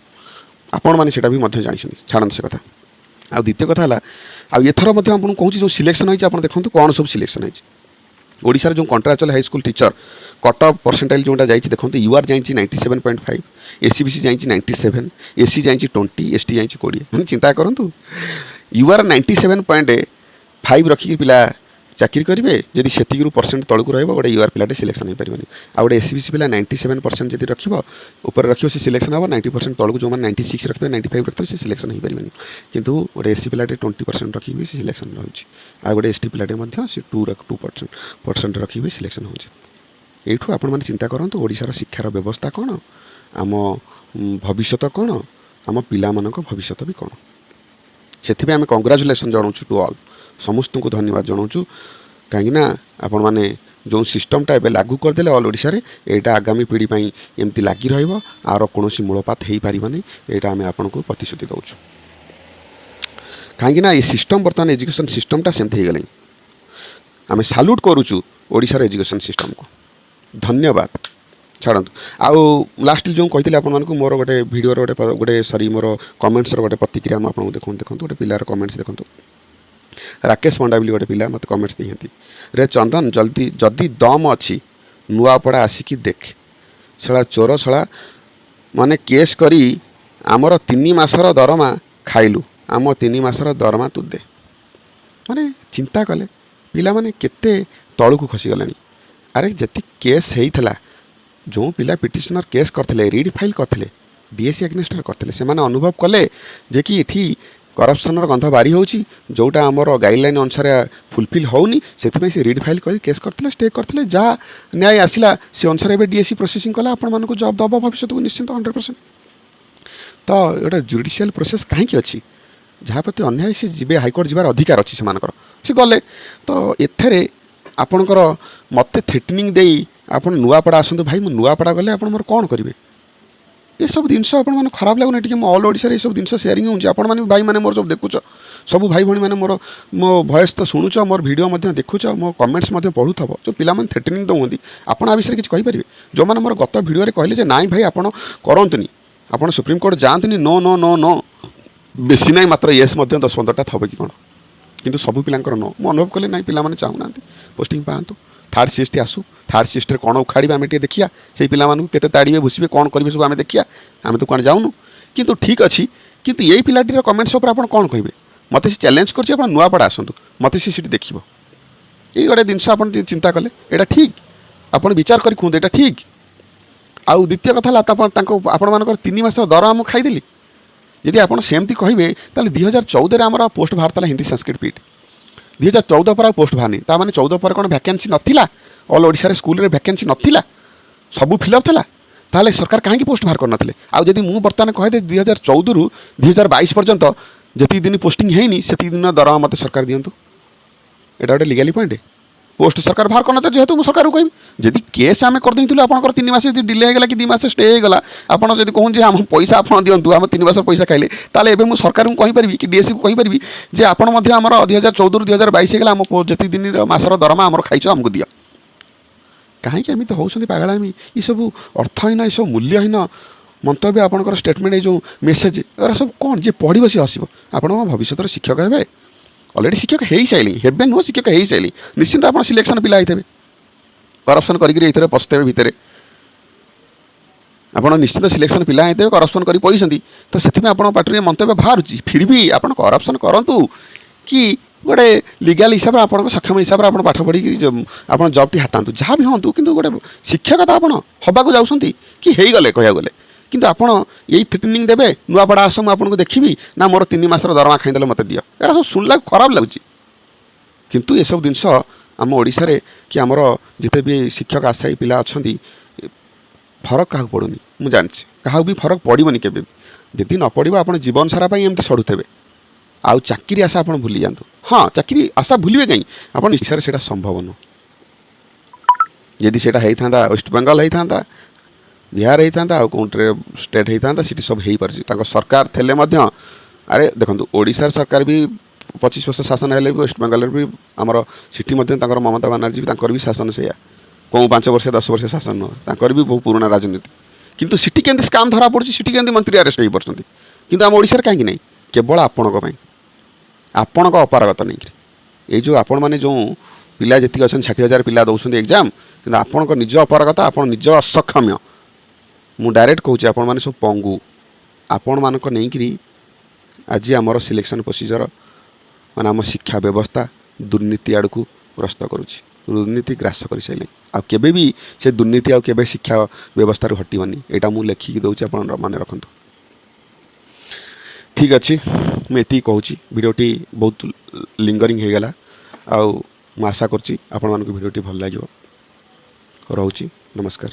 ଆପଣମାନେ ସେଇଟା ବି ମଧ୍ୟ ଜାଣିଛନ୍ତି। ଛାଡ଼ନ୍ତୁ ସେ କଥା। ଆଉ ଦ୍ୱିତୀୟ କଥା ହେଲା, ଆଉ ଏଥର ମଧ୍ୟ ଆପଣଙ୍କୁ କହୁଛି, ଯେଉଁ ସିଲେକ୍ସନ୍ ହେଇଛି, ଆପଣ ଦେଖନ୍ତୁ କ'ଣ ସବୁ ସିଲେକ୍ସନ୍ ହେଇଛି। ଓଡ଼ିଶାର ଯେଉଁ contractual high school teacher cut off percentile ଯେଉଁଟା ଯାଇଛି ଦେଖନ୍ତୁ। You ଆର୍ ଯାଇଛି 97.5, ଏସ୍ ଇ ବି ସି ଯାଇଛି 97, ଏସ୍ ସି ଯାଇଛି 20, ଏସ୍ ଟି ଯାଇଛି 20। ମାନେ ଚିନ୍ତା କରନ୍ତୁ, you R 97.5 ରଖିକି ପିଲା ଚାକିରି କରିବେ। ଯଦି ସେତିକିରୁ ପରସେଣ୍ଟ ତଳକୁ ରହିବ, ଗୋଟେ you ଆର୍ ପିଲାଟେ ସିଲେକ୍ସନ୍ ହେଇପାରିବନି। ଆଉ ଗୋଟେ ଏସ୍ ଇ ବି ସି ପିଲା 97% ଯଦି ରଖିବ, ଉପରେ ରଖିବ, ସେ ସିଲେକ୍ସନ୍ ହେବ। 90% ତଳକୁ ଯେଉଁମାନେ 96 ରଖିଥିବେ, 95 ରଖିଥିବେ, ସେ ସିଲେକ୍ସନ୍ ହେଇପାରିବେନି। କିନ୍ତୁ ଗୋଟେ ଏସ୍ ସି ପିଲାଟେ 20% ରଖିକି ବି ସେ ସିଲେକ୍ସନ୍ ରହୁଛି। ଆଉ ଗୋଟେ ଏସ୍ ଟି ପିଲାଟେ ମଧ୍ୟ ସେ 2% ରଖିକି ବି ସିଲେକ୍ସନ୍ ହେଉଛି। ଏଇଠୁ ଆପଣମାନେ ଚିନ୍ତା କରନ୍ତୁ, ଓଡ଼ିଶାର ଶିକ୍ଷାର ବ୍ୟବସ୍ଥା କ'ଣ, ଆମ ଭବିଷ୍ୟତ କ'ଣ, ଆମ ପିଲାମାନଙ୍କ ଭବିଷ୍ୟତ ବି କ'ଣ। ସେଥିପାଇଁ ଆମେ କଂଗ୍ରାଚୁଲେସନ୍ ଜଣାଉଛୁ ଟୁ ଅଲ୍, ସମସ୍ତଙ୍କୁ ଧନ୍ୟବାଦ ଜଣାଉଛୁ। କାହିଁକିନା ଆପଣମାନେ ଯେଉଁ ସିଷ୍ଟମ୍ଟା ଏବେ ଲାଗୁ କରିଦେଲେ ଅଲ୍ ଓଡ଼ିଶାରେ, ଏଇଟା ଆଗାମୀ ପିଢ଼ି ପାଇଁ ଏମିତି ଲାଗି ରହିବ, ଆର କୌଣସି ମୂଳପାତ ହେଇପାରିବନି। ଏଇଟା ଆମେ ଆପଣଙ୍କୁ ପ୍ରତିଶ୍ରୁତି ଦେଉଛୁ। କାହିଁକିନା ଏ ସିଷ୍ଟମ୍, ବର୍ତ୍ତମାନ ଏଜୁକେସନ୍ ସିଷ୍ଟମ୍ଟା ସେମିତି ହେଇଗଲାଣି। ଆମେ ସାଲ୍ୟୁଟ୍ କରୁଛୁ ଓଡ଼ିଶାର ଏଜୁକେସନ୍ ସିଷ୍ଟମ୍କୁ। ଧନ୍ୟବାଦ। ଛାଡ଼ନ୍ତୁ। ଆଉ ଲାଷ୍ଟଲି ଯେଉଁ କହିଥିଲି ଆପଣମାନଙ୍କୁ, ମୋର ଗୋଟେ ଭିଡ଼ିଓର ଗୋଟେ ସରି, ମୋର କମେଣ୍ଟସର ଗୋଟେ ପ୍ରତିକ୍ରିୟା ମୁଁ ଆପଣଙ୍କୁ ଦେଖନ୍ତୁ। ଦେଖନ୍ତୁ, ଗୋଟେ ପିଲାର କମେଣ୍ଟସ୍ ଦେଖନ୍ତୁ। ରାକେଶ ପଣ୍ଡା ବୋଲି ଗୋଟେ ପିଲା ମୋତେ କମେଣ୍ଟସ୍ ଦେଇଛନ୍ତି, "ରେ ଚନ୍ଦନ, ଜଲ୍ଦି ଯଦି ଦମ୍ ଅଛି ନୂଆପଡ଼ା ଆସିକି ଦେଖ। ଶଳା ଚୋର, ଶଳା ମାନେ କେସ୍ କରି ଆମର 3 ମାସର ଦରମା ଖାଇଲୁ। ଆମ 3 ମାସର ଦରମା ତୁ ଦେ।" ମାନେ ଚିନ୍ତା କଲେ, ପିଲାମାନେ କେତେ ତଳକୁ ଖସିଗଲେଣି। ଆରେ, ଯେତିକି କେସ୍ ହେଇଥିଲା, ଯେଉଁ ପିଲା ପିଟିସନର କେସ୍ କରିଥିଲେ, ରିଟ୍ ଫାଇଲ୍ କରିଥିଲେ, ଡିଏସ୍ସି ଏଗନେଷ୍ଟରେ କରିଥିଲେ, ସେମାନେ ଅନୁଭବ କଲେ ଯେ କି ଏଠି କରପ୍ସନର ଗନ୍ଧ ବାରି ହେଉଛି, ଯେଉଁଟା ଆମର ଗାଇଡ଼ଲାଇନ୍ ଅନୁସାରେ ଫୁଲଫିଲ୍ ହେଉନି। ସେଥିପାଇଁ ସେ ରିଟ୍ ଫାଇଲ୍ କରି କେସ୍ କରିଥିଲେ, ଷ୍ଟେ କରିଥିଲେ। ଯାହା ନ୍ୟାୟ ଆସିଲା, ସେ ଅନୁସାରେ ଏବେ ଡିଏସ୍ସି ପ୍ରୋସେସିଂ କଲା, ଆପଣମାନଙ୍କୁ ଜବ୍ ଦେବ ଭବିଷ୍ୟତକୁ ନିଶ୍ଚିନ୍ତ 100%। ତ ଗୋଟେ ଜୁଡ଼ିସିଆଲ୍ ପ୍ରୋସେସ୍ କାହିଁକି ଅଛି? ଯାହା ପ୍ରତି ଅନ୍ୟାୟ, ସେ ଯିବେ ହାଇକୋର୍ଟ, ଯିବାର ଅଧିକାର ଅଛି ସେମାନଙ୍କର, ସେ ଗଲେ। ତ ଏଥିରେ ଆପଣଙ୍କର ମୋତେ ଥ୍ରେଟନିଂ ଦେଇ ଆପଣ ନୂଆପଡ଼ା ଆସନ୍ତୁ। ଭାଇ, ମୁଁ ନୂଆପଡ଼ା ଗଲେ ଆପଣ ମୋର କ'ଣ କରିବେ? ଏସବୁ ଜିନିଷ ଆପଣମାନେ ଖରାପ ଲାଗୁନି ଟିକେ? ମୁଁ ଅଲ୍ ଓଡ଼ିଶାରେ ଏସବୁ ଜିନିଷ ସେୟାରିଂ ହେଉଛି। ଆପଣମାନେ ବି ଭାଇମାନେ ମୋର ସବୁ ଦେଖୁଛ, ସବୁ ଭାଇ ଭଉଣୀମାନେ ମୋର ମୋ ଭଏସ୍ ତ ଶୁଣୁଛ, ମୋର ଭିଡ଼ିଓ ମଧ୍ୟ ଦେଖୁଛ, ମୋ କମେଣ୍ଟସ୍ ମଧ୍ୟ ପଢ଼ୁଥିବ। ଯେଉଁ ପିଲାମାନେ ଥ୍ରେଟନିଂ ଦେଉଛନ୍ତି, ଆପଣ ଆ ବିଷୟରେ କିଛି କହିପାରିବେ? ଯେଉଁମାନେ ମୋର ଗତ ଭିଡ଼ିଓରେ କହିଲେ ଯେ ନାଇଁ ଭାଇ, ଆପଣ କରନ୍ତୁନି, ଆପଣ ସୁପ୍ରିମକୋର୍ଟ ଯାଆନ୍ତୁନି, ନୋ, ନୋ, ନୋ, ନୋ, ବେଶୀ ନାହିଁ, ମାତ୍ର ୟେସ୍ ମଧ୍ୟ 10-15ଟା ଥବ କି କ'ଣ। କିନ୍ତୁ ସବୁ ପିଲାଙ୍କର ନୋ। ମୁଁ ଅନୁଭବ କଲି ନାଇଁ, ପିଲାମାନେ ଚାହୁଁନାହାନ୍ତି ପୋଷ୍ଟିଂ ପାଆନ୍ତୁ, ଥାର୍ଡ଼ ସିଏସ୍ଟି ଆସୁ, ଥାର୍ଡ଼ ସିଏସ୍ଟିରେ କ'ଣ ଉଖାଡ଼ିବେ ଆମେ ଟିକେ ଦେଖିବା, ସେଇ ପିଲାମାନଙ୍କୁ କେତେ ତାଡ଼ିବେ, ଭୁସିବେ, କ'ଣ କରିବେ ସବୁ ଆମେ ଦେଖିବା। ଆମେ ତ କୁଆଡ଼େ ଯାଉନୁ। କିନ୍ତୁ ଠିକ୍ ଅଛି, କିନ୍ତୁ ଏଇ ପିଲାଟିର କମେଣ୍ଟସ୍ ଉପରେ ଆପଣ କ'ଣ କହିବେ? ମୋତେ ସେ ଚ୍ୟାଲେଞ୍ଜ କରୁଛି, ଆପଣ ନୂଆପଡ଼ା ଆସନ୍ତୁ, ମୋତେ ସେ ସେଠି ଦେଖିବ। ଏଇ ଗୋଟେ ଜିନିଷ ଆପଣ ଟିକେ ଚିନ୍ତା କଲେ, ଏଇଟା ଠିକ୍? ଆପଣ ବିଚାର କରି କୁହନ୍ତୁ, ଏଇଟା ଠିକ୍? ଆଉ ଦ୍ୱିତୀୟ କଥା ହେଲା, ଆପଣ ତାଙ୍କ ଆପଣମାନଙ୍କର 3 ମାସର ଦରମା ମୁଁ ଖାଇଦେଲି, ଯଦି ଆପଣ ସେମିତି କହିବେ, ତାହେଲେ 2014ରେ ଆମର ପୋଷ୍ଟ ବାହାରିଥିଲା ହିନ୍ଦୀ ସାଂସ୍କ୍ରିଟ ପିଇଟି। 2014 ପରେ ଆଉ ପୋଷ୍ଟ ବାହାରିନି। ତା ମାନେ 14 ପରେ କ'ଣ ଭ୍ୟାକେନ୍ସି ନଥିଲା? ଅଲ୍ ଓଡ଼ିଶାରେ ସ୍କୁଲରେ ଭ୍ୟାକେନ୍ସି ନଥିଲା? ସବୁ ଫିଲ୍ଅପ୍ ଥିଲା? ତାହେଲେ ସରକାର କାହିଁକି ପୋଷ୍ଟ ବାହାର କରିନଥିଲେ? ଆଉ ଯଦି ମୁଁ ବର୍ତ୍ତମାନ କହିଦେବି, 2014ରୁ 2022 ପର୍ଯ୍ୟନ୍ତ ଯେତିକି ଦିନ ପୋଷ୍ଟିଂ ହେଇନି, ସେତିକି ଦିନ ଦରମା ମୋତେ ସରକାର ଦିଅନ୍ତୁ। ଏଇଟା ଗୋଟେ ଲିଗାଲି ପଏଣ୍ଟ। ପୋଷ୍ଟ ସରକାର ବାହାର କରିନଥିଲେ ଯେହେତୁ, ମୁଁ ସରକାରକୁ କହିବି। ଯଦି କେସ୍ ଆମେ କରିଦେଇଥିଲୁ, ଆପଣଙ୍କର 3 ମାସ ଯଦି ଡିଲେ ହେଇଗଲା କି 2 ମାସ ଷ୍ଟେ ହେଇଗଲା, ଆପଣ ଯଦି କହୁଛନ୍ତି ଯେ ଆମ ପଇସା ଆପଣ ଦିଅନ୍ତୁ, ଆମ 3 ମାସର ପଇସା ଖାଇଲେ, ତାହେଲେ ଏବେ ମୁଁ ସରକାରଙ୍କୁ କହିପାରିବି କି ଡିଏସ୍ସିକୁ କହିପାରିବି ଯେ ଆପଣ ମଧ୍ୟ ଆମର 2014ରୁ 2022 ହେଇଗଲା, ଆମ ଯେତିକି ଦିନର ମାସର ଦରମା ଆମର ଖାଇଛ, ଆମକୁ ଦିଅ। କାହିଁକି ଏମିତି ହେଉଛନ୍ତି ପାଗଳାମି? ଏସବୁ ଅର୍ଥହୀନ, ଏସବୁ ମୂଲ୍ୟହୀନ ମନ୍ତବ୍ୟ, ଆପଣଙ୍କର ଷ୍ଟେଟମେଣ୍ଟ, ଏଇ ଯେଉଁ ମେସେଜ୍, ଏଗୁଡ଼ା ସବୁ କ'ଣ? ଯିଏ ପଢ଼ିବ ସିଏ ହସିବ। ଆପଣ କ'ଣ ଭବିଷ୍ୟତରେ ଶିକ୍ଷକ ହେବେ? ଅଲରେଡ଼ି ଶିକ୍ଷକ ହେଇସାରିଲି, ହେବେ ନୁହଁ, ଶିକ୍ଷକ ହେଇସାରିଲି। ନିଶ୍ଚିନ୍ତ ଆପଣ ସିଲେକ୍ସନ୍ ପିଲା ହେଇଥିବେ, କରପ୍ସନ୍ କରିକିରି ଏଇଥିରେ ପଶିଥିବେ ଭିତରେ। ଆପଣ ନିଶ୍ଚିତ ସିଲେକ୍ସନ୍ ପିଲା ହେଇଥିବେ, କରପ୍ସନ୍ କରି ପଇଛନ୍ତି, ତ ସେଥିପାଇଁ ଆପଣଙ୍କ ପାଟିରେ ମନ୍ତବ୍ୟ ବାହାରୁଛି। ଫିର୍ ବି ଆପଣ କରପ୍ସନ୍ କରନ୍ତୁ କି ଗୋଟେ ଲିଗାଲ ହିସାବରେ, ଆପଣଙ୍କ ସକ୍ଷମ ହିସାବରେ ଆପଣ ପାଠ ପଢ଼ିକି ଆପଣ ଜବ୍ଟି ହାତାନ୍ତୁ, ଯାହା ବି ହୁଅନ୍ତୁ, କିନ୍ତୁ ଗୋଟେ ଶିକ୍ଷକ ତ ଆପଣ ହେବାକୁ ଯାଉଛନ୍ତି କି ହେଇଗଲେ କହିବାକୁ ଗଲେ। କିନ୍ତୁ ଆପଣ ଏଇ ଥ୍ରେଟନିଂ ଦେବେ, ନୂଆପଡ଼ା ଆସ, ମୁଁ ଆପଣଙ୍କୁ ଦେଖିବି, ନା ମୋର 3 ମାସର ଦରମା ଖାଇଦେଲେ ମୋତେ ଦିଅ, ଏଗୁଡ଼ା ସବୁ ଶୁଣିଲା ଖରାପ ଲାଗୁଛି। କିନ୍ତୁ ଏସବୁ ଜିନିଷ ଆମ ଓଡ଼ିଶାରେ କି ଆମର ଯେତେ ବି ଶିକ୍ଷକ ଆଶାୟୀ ପିଲା ଅଛନ୍ତି, ଫରକ କାହାକୁ ପଡ଼ୁନି। ମୁଁ ଜାଣିଛି, କାହାକୁ ବି ଫରକ ପଡ଼ିବନି କେବେ ବି। ଯଦି ନ ପଡ଼ିବ, ଆପଣ ଜୀବନ ସାରା ପାଇଁ ଏମିତି ସଢ଼ୁଥିବେ। ଆଉ ଚାକିରି ଆଶା ଆପଣ ଭୁଲି ଯାଆନ୍ତୁ। ହଁ, ଚାକିରି ଆଶା ଭୁଲିବେ କାହିଁ ଆପଣ? ଓଡ଼ିଶାରେ ସେଇଟା ସମ୍ଭବ ନୁହଁ। ଯଦି ସେଇଟା ହେଇଥାନ୍ତା, ୱେଷ୍ଟବେଙ୍ଗଲ ହେଇଥାନ୍ତା, ବିହାର ହେଇଥାନ୍ତା, ଆଉ କେଉଁଥିରେ ଷ୍ଟେଟ୍ ହେଇଥାନ୍ତା, ସେଠି ସବୁ ହେଇପାରୁଛି ତାଙ୍କ ସରକାର ଥିଲେ ମଧ୍ୟ। ଆରେ ଦେଖନ୍ତୁ, ଓଡ଼ିଶାର ସରକାର ବି 25 ବର୍ଷ ଶାସନ ହେଲେ ବି, ୱେଷ୍ଟବେଙ୍ଗଲରେ ବି ଆମର ସେଠି ମଧ୍ୟ ତାଙ୍କର ମମତା ବାନାର୍ଜୀ ବି, ତାଙ୍କର ବି ଶାସନ ସେଇଆ, କେଉଁ 5 ବର୍ଷ 10 ବର୍ଷ ଶାସନ ନୁହଁ, ତାଙ୍କର ବି ବହୁ ପୁରୁଣା ରାଜନୀତି। କିନ୍ତୁ ସେଠି କେମିତି ସ୍କାମ୍ ଧରା ପଡ଼ୁଛି? ସେଠି କେମିତି ମନ୍ତ୍ରୀ ଆରେଷ୍ଟ ହେଇପାରୁଛନ୍ତି? କିନ୍ତୁ ଆମ ଓଡ଼ିଶାରେ କାହିଁକି ନାହିଁ? କେବଳ ଆପଣଙ୍କ ପାଇଁ, ଆପଣଙ୍କ ଅପାରଗତା ନେଇକରି। ଏଇ ଯେଉଁ ଆପଣମାନେ ଯେଉଁ ପିଲା ଯେତିକି ଅଛନ୍ତି, 60,000 ପିଲା ଦେଉଛନ୍ତି ଏକ୍ଜାମ୍, କିନ୍ତୁ ଆପଣଙ୍କ ନିଜ ଅପାରଗତା, ଆପଣ ନିଜ ଅସକ୍ଷମ୍ୟ, ମୁଁ ଡାଇରେକ୍ଟ କହୁଛି, ଆପଣମାନେ ସବୁ ପଙ୍ଗୁ। ଆପଣମାନଙ୍କ ନେଇକରି ଆଜି ଆମର ସିଲେକ୍ସନ୍ ପ୍ରୋସିଜର, ମାନେ ଆମ ଶିକ୍ଷା ବ୍ୟବସ୍ଥା ଦୁର୍ନୀତି ଆଡ଼କୁ ଗ୍ରସ୍ତ କରୁଛି, ଦୁର୍ନୀତି ଗ୍ରାସ କରିସାରିଲେଣି। ଆଉ କେବେ ବି ସେ ଦୁର୍ନୀତି ଆଉ କେବେ ଶିକ୍ଷା ବ୍ୟବସ୍ଥାରୁ ହଟିବନି। ଏଇଟା ମୁଁ ଲେଖିକି ଦେଉଛି, ଆପଣ ମନେ ରଖନ୍ତୁ। ଠିକ୍ ଅଛି, ମୁଁ ଏତିକି କହୁଛି। ଭିଡ଼ିଓଟି ବହୁତ ଲିଙ୍ଗରିଂ ହେଇଗଲା, ଆଉ ମୁଁ ଆଶା କରୁଛି ଆପଣମାନଙ୍କୁ ଭିଡ଼ିଓଟି ଭଲ ଲାଗିବ। ରହୁଛି, ନମସ୍କାର।